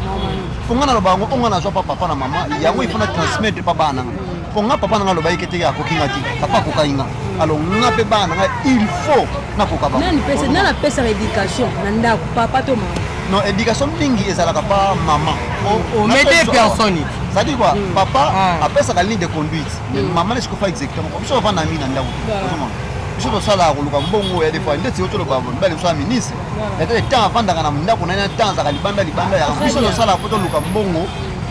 [SPEAKER 3] Mpo nga naloba yango, onga nazwa pa papa na mama yango, il faut na transmettre pa bana nanga. Mpo nga papa nanga aloba ye ke te akoki nga te, papa akokai nga, alors nga mpe bana nanga il faut nakoka bango.
[SPEAKER 2] Nani apesaka éducation na ndako, papa to mama?
[SPEAKER 3] Non, éducation mingi ezalaka pa mama.
[SPEAKER 1] Mais deux personnes.
[SPEAKER 3] C'est-à-dire quoi, papa apesaka ligne de conduite, mais mama nde sikofa exécuter moko. Biso bavanda mingi na ndako te, ozomona, biso tosalaka koluka mbongo ya des fois ndeti yo toloba mibali biso ya ministre ete temps avandaka na ndako na ye na temps azalaka libanda libanda ya biso. Tosalaka mpo toluka mbongo,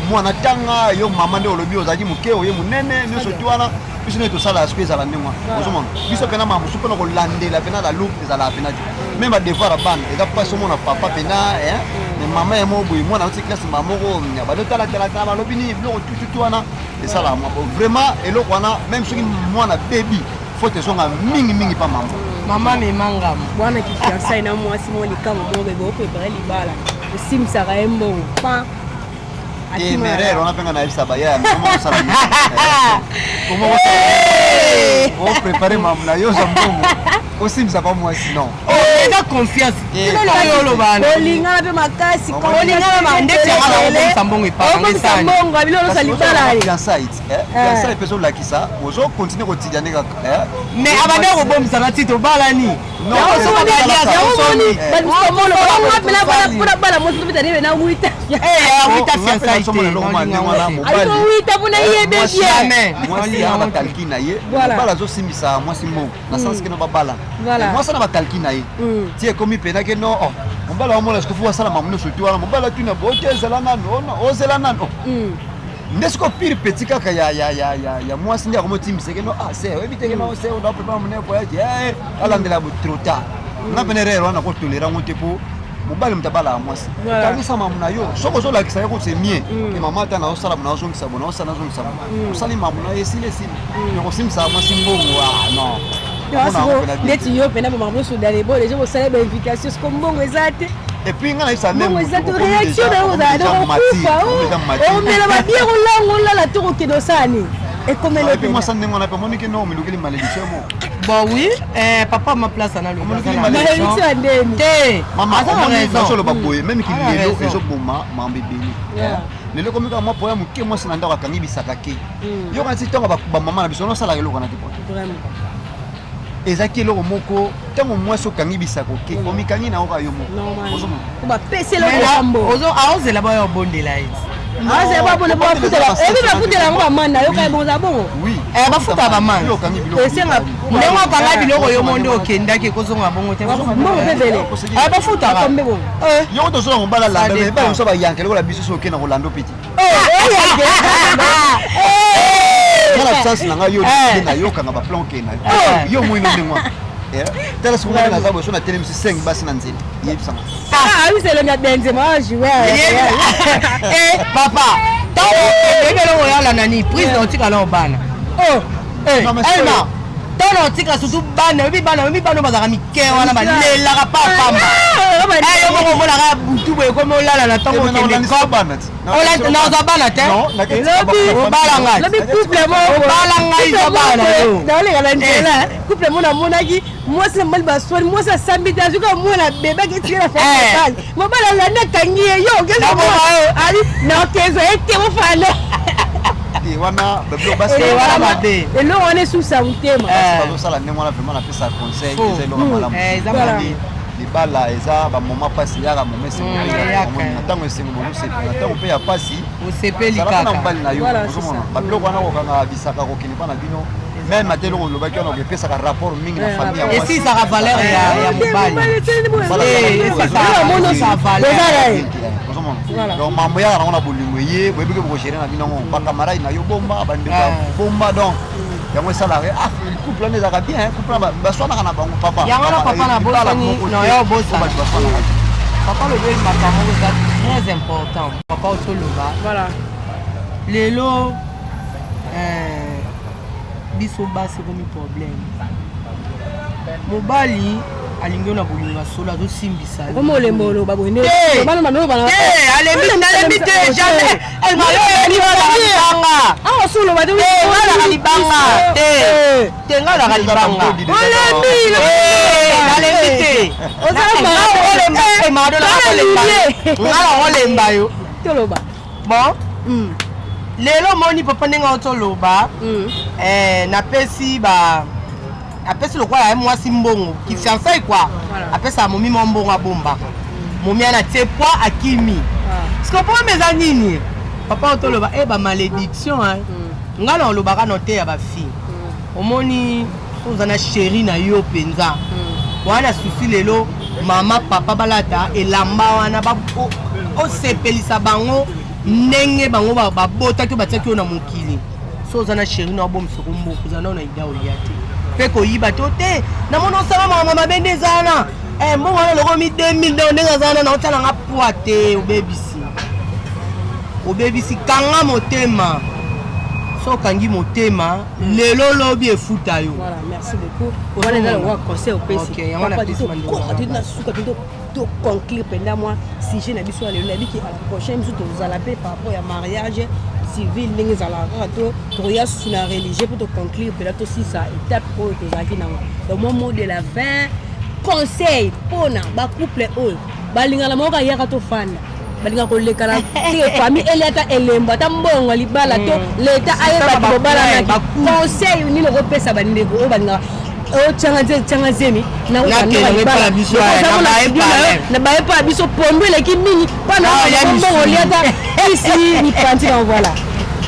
[SPEAKER 3] mwana tanga yo mama nde olobi ozalaki moke, oye monene, nyonso ti wana biso nde tosalaka. Soki ezala ndenge wana, ozomona, biso mpena mama mosusu mpona kolandela mpena la loupe ezalaka mpena te. Même badevoir ya bana eza mpasi. Omona papa mpena, mais mama ye moko boye, mwana auti classe, mama moko bazotalatalata, balobi nini, biloko tututu wana esalaka mwa vraiment eloko wana. Même soki mwana bebi, faute ezonga mingimingi mpa mama.
[SPEAKER 1] Mama mema ngambo.
[SPEAKER 2] Wana kifiançailles na mwasi mo, likambo moko bebe oprépare libala, osimisaka ye mbongo pan.
[SPEAKER 3] Te, merere wana mpenga nayebisa baya koma oprépare mamu na yo, ozwa mbongo, osimbisa pa mwasi, non.
[SPEAKER 1] Eza confiance oyo oloba.
[SPEAKER 2] Olingana mpe makasi.
[SPEAKER 1] Olingana ndeti yanga na okomisa mbongo
[SPEAKER 2] epaokomisa mbongo abilo olosa libala.
[SPEAKER 3] Fiançailles mpe ezolakisa ozocontinue kotidia nde kaka.
[SPEAKER 1] Mais abanda kobomisaka ti tobalani.
[SPEAKER 2] Mpona bala mosi tobeta nde na wita.
[SPEAKER 1] Wita fiançailles te.
[SPEAKER 2] Wita mpona yebe bien.
[SPEAKER 3] Mwasi ya bakalki na ye, mobali azosimbisa mwasi mbongo na sens keno babala, mwasi na bakalki na ye ti ekomi mpena keno oh, mobali amona sikofu asala mamu nyonso ti wana, mobali atuna bote ezala nanu, ozela nanu nde siko pire petit kaka ya, ya, ya, ya, ya mwasi nde akomotimbisa keno ah se oyebi te keno se oda prépare monene voyage, alandela bo trop tard. Nga pene rere wana kotolera yango te, mpo mobali moto abalaka mwasi. Kangisa mamu na yo, soki ozolakisa ye ko c'est mieux ke mama ata naosala bo, naozongisa bo, naosala, nazongisa bo, osali mamu na ye, esili, esili. Mais kosimbisaka mwasi mbongo, ah non.
[SPEAKER 2] Neti yo mpena bamakambo nyonso dalebo deja bosala bainvitation, siko mbongo eza te.
[SPEAKER 3] Et puis nga nayebisa
[SPEAKER 2] mbongo eza te, réaction na yo ozala kokufa, omela babiere, olango, olala to kokende osala nini? Ekomeli.
[SPEAKER 3] Et puis mwasi ndenge wana mpe omoni ke no omilukeli malédiction moko.
[SPEAKER 1] Bon oui, papa ma place ana loba.
[SPEAKER 2] Malédiction ya ndeni?
[SPEAKER 1] Te.
[SPEAKER 3] Mama,
[SPEAKER 1] aza na
[SPEAKER 3] omoni
[SPEAKER 1] raison.
[SPEAKER 3] nazoloba boye, même ki
[SPEAKER 1] Aza na
[SPEAKER 3] lelo
[SPEAKER 1] raison.
[SPEAKER 3] ezoboma mambo ebele. Lelo ekomi kaka mwa poya moke, mwasi na ndako akangi bisaka ke yoka nti ntango bamama na biso nosalaka eloko wana te po
[SPEAKER 2] Vraiment.
[SPEAKER 3] Ezalaki eloko moko, ntango mwasi okangi bisako ke omikangi na oka yo moko.
[SPEAKER 2] Normal.
[SPEAKER 3] Ozomona.
[SPEAKER 2] Po bapesela
[SPEAKER 1] Mais là,
[SPEAKER 2] likambo.
[SPEAKER 1] Aozela baya obondela ye.
[SPEAKER 2] Azela babona bafutela, ebi bafutela yango bamanda yoka bongo bongo.
[SPEAKER 3] Oui.
[SPEAKER 1] Bafuta bamanda.
[SPEAKER 3] Yo okangi biloko.
[SPEAKER 2] Esenga.
[SPEAKER 1] Ndenge okanga biloko yo mo nde okendaki, ekozonga bongo te.
[SPEAKER 2] Mbongo mpe ebele.
[SPEAKER 1] Bafutaka.
[SPEAKER 2] Akombe bongo.
[SPEAKER 3] Yoko tozola mobala
[SPEAKER 1] Ça
[SPEAKER 3] landa me
[SPEAKER 1] dépend.
[SPEAKER 3] bala mosusu bayanke lokola biso so okende kolanda opeti nga na absence na ngai yo décide na yo okanga baplan okende na yo, yo moino ndenge wana. Tala soki ngai naza boye, so natelemisi 5 basi na nzela, yebisanga.
[SPEAKER 2] Abiselongi ya Benzema ajouer.
[SPEAKER 1] Papa, ntango okende eloko oyala nani prise na otika na obana.
[SPEAKER 3] Non, mais
[SPEAKER 1] Elma, ntango na otika surtout bana, oyebi bana, oyebi bana oyo bazalaka mike wana, balelaka pa pamba. Yo moko omonaka butu boye ekomi olala na ntango okende.
[SPEAKER 3] Bana ti.
[SPEAKER 1] Nazwa bana te. Obala ngai.
[SPEAKER 2] Lobi couple moko.
[SPEAKER 1] Obala ngai, zwa bana yo.
[SPEAKER 2] Naoleka na nzela, couple mo namonaki mwasi na mobali baswani, mwasi asambi te, azuka mwana bebe aketikela mobali, mobali alandi akangi ye, yo ali naokezwa ye te mofana.
[SPEAKER 3] Wana babiloko basi.
[SPEAKER 1] Wana mabe.
[SPEAKER 2] Eloko wana esusa motema.
[SPEAKER 3] Bazosala ndenge wana, vraiment napesa conseil, eza eloko malamu.
[SPEAKER 1] Eza malamu.
[SPEAKER 3] Libala eza bamoma mpasi yaka, moma esengo mpe
[SPEAKER 1] eyaka.
[SPEAKER 3] yaka. Omoni, na ntango esengo bozosepela, na ntango mpe ya pasi
[SPEAKER 1] osepeli
[SPEAKER 3] zalaka na
[SPEAKER 1] kaka.
[SPEAKER 3] mobali na yo.
[SPEAKER 2] Voilà, c'est
[SPEAKER 3] Ozomona
[SPEAKER 2] ça.
[SPEAKER 3] babiloko wana kokanga bisaka kokende mpa na bino, même ate eloko olobaki wana okepesaka rapport mingi na famille ya mwasi.
[SPEAKER 1] Esisaka valeur ya mobali. Esisaka valeur.
[SPEAKER 3] Ozomona, donc mambo yaka nango na bolingo ye boyebi ke bokogérer na bino yango, bacamarade na yo bomba, bandeko ya bomba. Donc yango esalaka ah couple wana ezalaka bien, couple wana baswanaka na bango papa.
[SPEAKER 1] Yango wana papa na
[SPEAKER 3] Libala
[SPEAKER 1] bosani
[SPEAKER 3] moko
[SPEAKER 1] na
[SPEAKER 3] te,
[SPEAKER 1] yo
[SPEAKER 3] oyo
[SPEAKER 1] obosana.
[SPEAKER 3] bato baswanaka te.
[SPEAKER 1] Papa lobi makambo moko eza très important, papa otoloba. Lelo biso basi ekomi problème, mobali alingi yo na bolingo ya solo, azosimbisa yo.
[SPEAKER 2] Okoma olemba oloba boye nde.
[SPEAKER 1] Te.
[SPEAKER 2] Bana bana bana.
[SPEAKER 1] Te, alembi, nalembi te, jamais. Elma, yo oyebi nga libanga.
[SPEAKER 2] Awa so oloba te.
[SPEAKER 1] Te, nga nalaka libanga te, te, nga nalaka libanga.
[SPEAKER 2] Olembi.
[SPEAKER 1] Eh, nalembi te.
[SPEAKER 2] Ozala.
[SPEAKER 1] Nga na olemba yo.
[SPEAKER 2] Toloba.
[SPEAKER 1] Bon, lelo omoni papa ndenge otoloba, napesi ba apesi lokola ye mwasi mbongo kifiançailles quoi. Apesaka momi mwa mbongo, abombaka momi ana tie poi akimi. Parce que problème eza nini, papa otoloba e bamalédiction ngai na olobaka no te ya bafille. Omoni, so oza na chéri na yo mpenza wana, susi lelo mama papa balata elamba wana, osepelisa bango ndenge bango babotaki oyo batiaki oyo na mokili. So oza na chéri na obomisoko mboka, oza nao na ida olia te mpe koyiba to te. Namoni osala makambo mabe nde eza wana. Mbongo wana lokomi 2000 donc ndenge aza wana naotia nanga poi te, obebisi, obebisi. Kanga motema, so okangi motema lelo lobi efuta yo.
[SPEAKER 2] Voilà, merci beaucoup. Wana eza lokola conseil opesi.
[SPEAKER 1] Ok, yango napesi bandeko na nga.
[SPEAKER 2] Na suka mpe toconclure mpenza mwa sujet na biso ya lelo. Nayebiki à la prochaine biso tozala mpe par rapport ya mariage civil ndenge ezalaka kaka, to tokoya susu na religieux mpo toconclure mpenza, tosisa étape oyo tozalaki nango. Donc mwa mot de la fin, conseil mpona bacouple oyo balingana moko ayaka tofanda, balingaka kolekana te, famille eli ata elembo ata mbongo ya libala to leta ayebaki bobalanaki, conseil nini okopesa bandeko oyo balingaka otyanga tyanga zemi?
[SPEAKER 1] Nakende epa na biso, aya, na baye pale.
[SPEAKER 2] Na baye mpa biso pondu eleki mingi mpana
[SPEAKER 1] Ah, ya
[SPEAKER 2] mbongo
[SPEAKER 1] misuni.
[SPEAKER 2] olia ata isi mipanzi na voilà.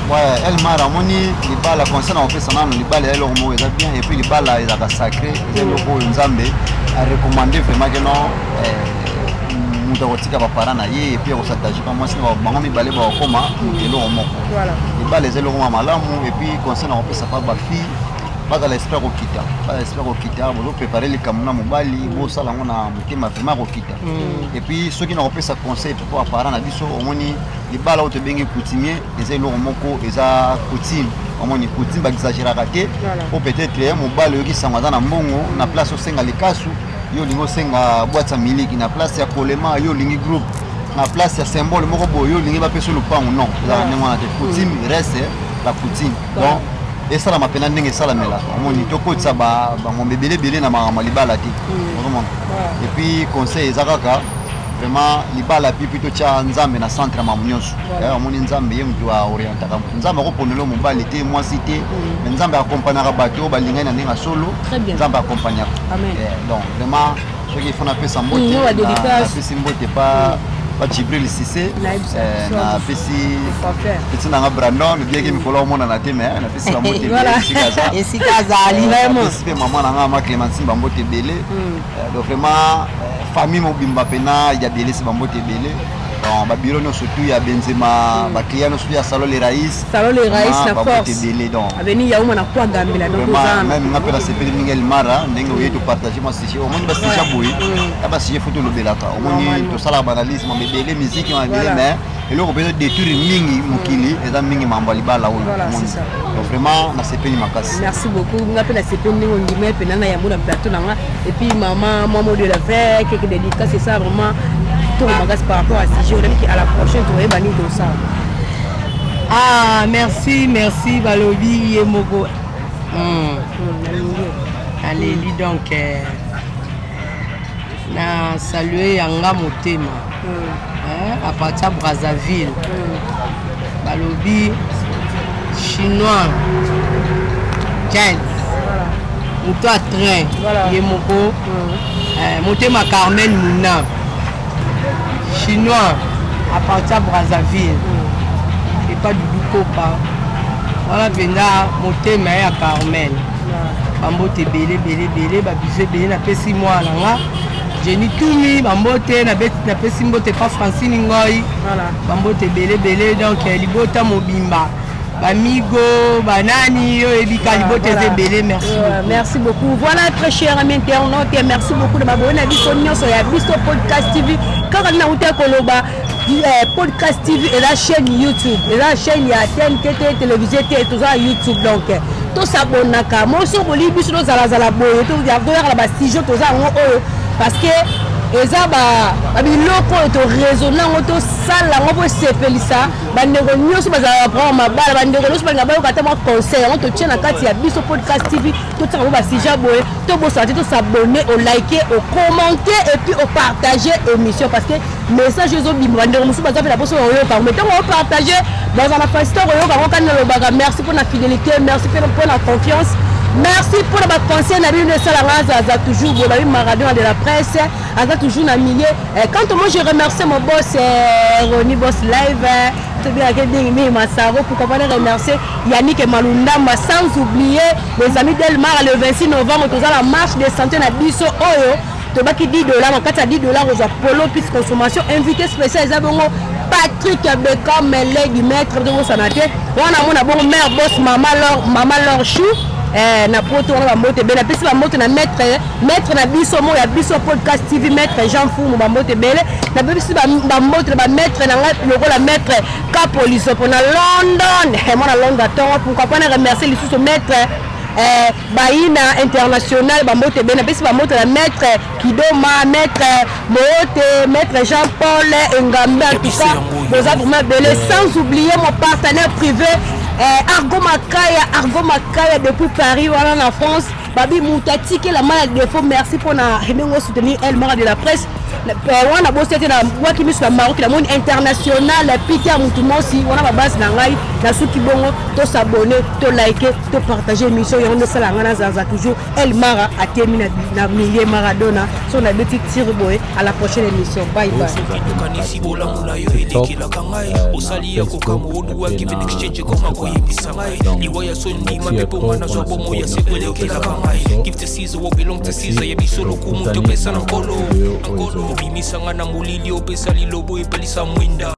[SPEAKER 3] Ouais, Elmar, amoni libala, conseil na kopesa nano, libala eza eloko moko eza bien, et puis libala ezalaka sacré, eza eloko oyo Nzambe arecommande vraiment ke non, moto akotika baparent na ye et puis akos'attacher pa mwasi na bango mibale, bakokoma moto eloko moko. Libala eza eloko moko malamu. Et puis conseil na kopesa pa bafille, bazala esprit ya kokita, bazala esprit ya kokita. Bozoprépare likambo na mobali, bosala yango na motema vraiment kokita. Et puis soki na kopesa conseil mpo baparent na biso, omoni libala oyo tobengi coutumier eza eloko moko eza coutume. Omoni, coutume baexagéraka te. Po peut-être mobali oyoki sango aza na mbongo, na place osenga likasu, yo olingi osenga boîte ya miliki, na place ya kolema, yo olingi groupe, na place ya symbole moko boye, yo olingi bapesa lupango. Non, ezalaka ndenge wana te. Coutume reste la coutume. Donc Esalama mpena ndenge esalamelaka. Omoni, tokotisa bangombe ebele ebele na makambo ya libala te. Ozomona, et puis conseil eza kaka vraiment libala, pipi, totya Nzambe na centre ya makambo nyonso. Omoni, Nzambe ye moto aorientaka moto. Nzambe akoponela mobali te, mwasi te, mais Nzambe akompagnaka bato oyo balingani na ndenge ya solo. Nzambe akompagnaka. Donc vraiment, soki il faut napesa mbote, napesi mbote pa Jibril Cissé, napesi petit nanga Brandon, bien mikolo omonana te, mais napesi bambote
[SPEAKER 1] esika azali.
[SPEAKER 3] Napesi mpe mama nanga, mama Clémentine, bambote ebele. Donc vraiment, famille mobimba mpena ya Bielesi, bambote ebele. Donc babiro nyonso tu ya Benzema, baclient nyonso tu ya Salon Le Rais.
[SPEAKER 2] Salon Le Rais na Force
[SPEAKER 3] ebele. Donc
[SPEAKER 2] avenue Yauma na kwa Gambela.
[SPEAKER 3] Donc vraiment, même nga mpe nasepeli mingi, Elmara, ndenge oye topartage mwa sujet. Omoni, basujet boye ya basujet faut tolobelaka. Omoni, tosalaka baanalyse mama ebele, musique mama ebele, mais eloko mpenza détour mingi mokili eza mingi mambo ya libala oyo. Donc vraiment, nasepeli makasi.
[SPEAKER 2] Merci beaucoup. Nga mpe nasepeli ndenge ondima mpena na yango na plateau na nga. Et puis mama mwa de la fin, quelques dédicaces, c'est ça vraiment toko makasi par rapport à sujet olemiki. À la prochaine, toyeba nini tosala.
[SPEAKER 1] Ah, merci, merci. Balobi ye moko aleli. Donc na salue yanga motema à partir ya Brazzaville. Balobi Chinois James, moto ya train, ye moko motema Carmel Muna, Chinois à partir ya Brazzaville, epa Dudu Kopa wana mpenza. Motema ya Carmel, bambote ebele ebele ebele, babizu ebele. Napesi mwana na nga Jeni Tumi bambote, napesi mbote pa Francine Ngoi, bambote ebele ebele. Donc libota mobimba, bamigo, banani oyo oyebika, libota eza ebele. Merci.
[SPEAKER 2] Merci beaucoup. Voilà, très cher ami internaute, merci beaucoup na baboye na biso nyonso ya Biso Podcast TV. Kaka ntina uta koloba, Podcast TV eza chaîne YouTube, eza chaîne ya TNT te, télévisé te, toza YouTube. Donc tosabonaka moso bolingi biso tozalazala boye, toyaka na basujet toza yango oyo, parce que eza babiloko oyo toraisonne yango, tosala yango mpo esepelisa bandeko nyonso bazalaka programme mabala, bandeko nyonso balinga bayoka ata mwa conseil. Yango totie na kati ya Biso Podcast TV, totiaka ngo basujet boye. Tobosana te tosabonne, olike, ocommente et puis opartage émission, parce que message ezobima, bandeko mosusu baza mpe na poso oyoka, mais ntango opartage, baza na facilité koyoka yango. Kani nalobaka merci mpona fidélité, merci mpe mpona confiance, merci mpona baconseil na bino. Esalanga azaza toujours boye. Babi Maradona de la presse aza toujours na milieu. Quant moi, je remercie mon boss Roni Boss Live, tobengaki mingi mingi Masaro. Pourquoi pas remercier Yannick Malundamba, sans oublier les amis d'Elmar. Le 26 novembre, toza la marche de santé na biso oyo tobaki 10 $. Na kati ya 10 $ kozwa polo plus consommation. Invité spécial eza bongo Patrick Beckham, lady maître. Tokosana te wana, mona bongo mare boss, mama Lor, mama Lor Chou na poto wana. Bambote ebele napesi, bambote na maître na biso moko ya Biso Podcast TV, maître Jean Fumu, bambote ebele napesi. Bambote na bamaître na ngai lokola maître Kapoliso mpo na London, mwana London atongo. Pourquoi pas na remercier lisusu maître Baina International, bambote ebele napesi. Bambote na maître Kidoma, maître Moote, maître Jean Paul Engambe. En tout cas, boza vraiment ebele, sans oublier mon partenaire privé Argo Makaya, Argo Makaya depuis Paris wana na France. Babi moto atikela ma ya défaut, merci mpona ndenge osoutenir El Mara de la presse wana. Bosi ete nabwaki miso na Maroc, namoni international Peter Mutu Mosi wana. Babase na ngai nasuki bongo. Tosabonne, tolike, topartage émission. Yango nde osala ngai nazalaza toujours. El Mara atemi na milieu Maradona so nabeti tir boye. À la prochaine émission, bye bye.
[SPEAKER 4] Tokanisi bolamu na yo elekelaka ngai, osali ya kokamwa, oduwaki mpe exchange ekoma koyebisa ngai liwa ya so ndima mpe mponga nazwa bomo ya seko elekelaka ngai. Give to Caesar what belong to Caesar. Ya biso lokumu topesa na Nkolo. Nkolo obimisanga na molili, opesa lilobo, epelisa mwinda.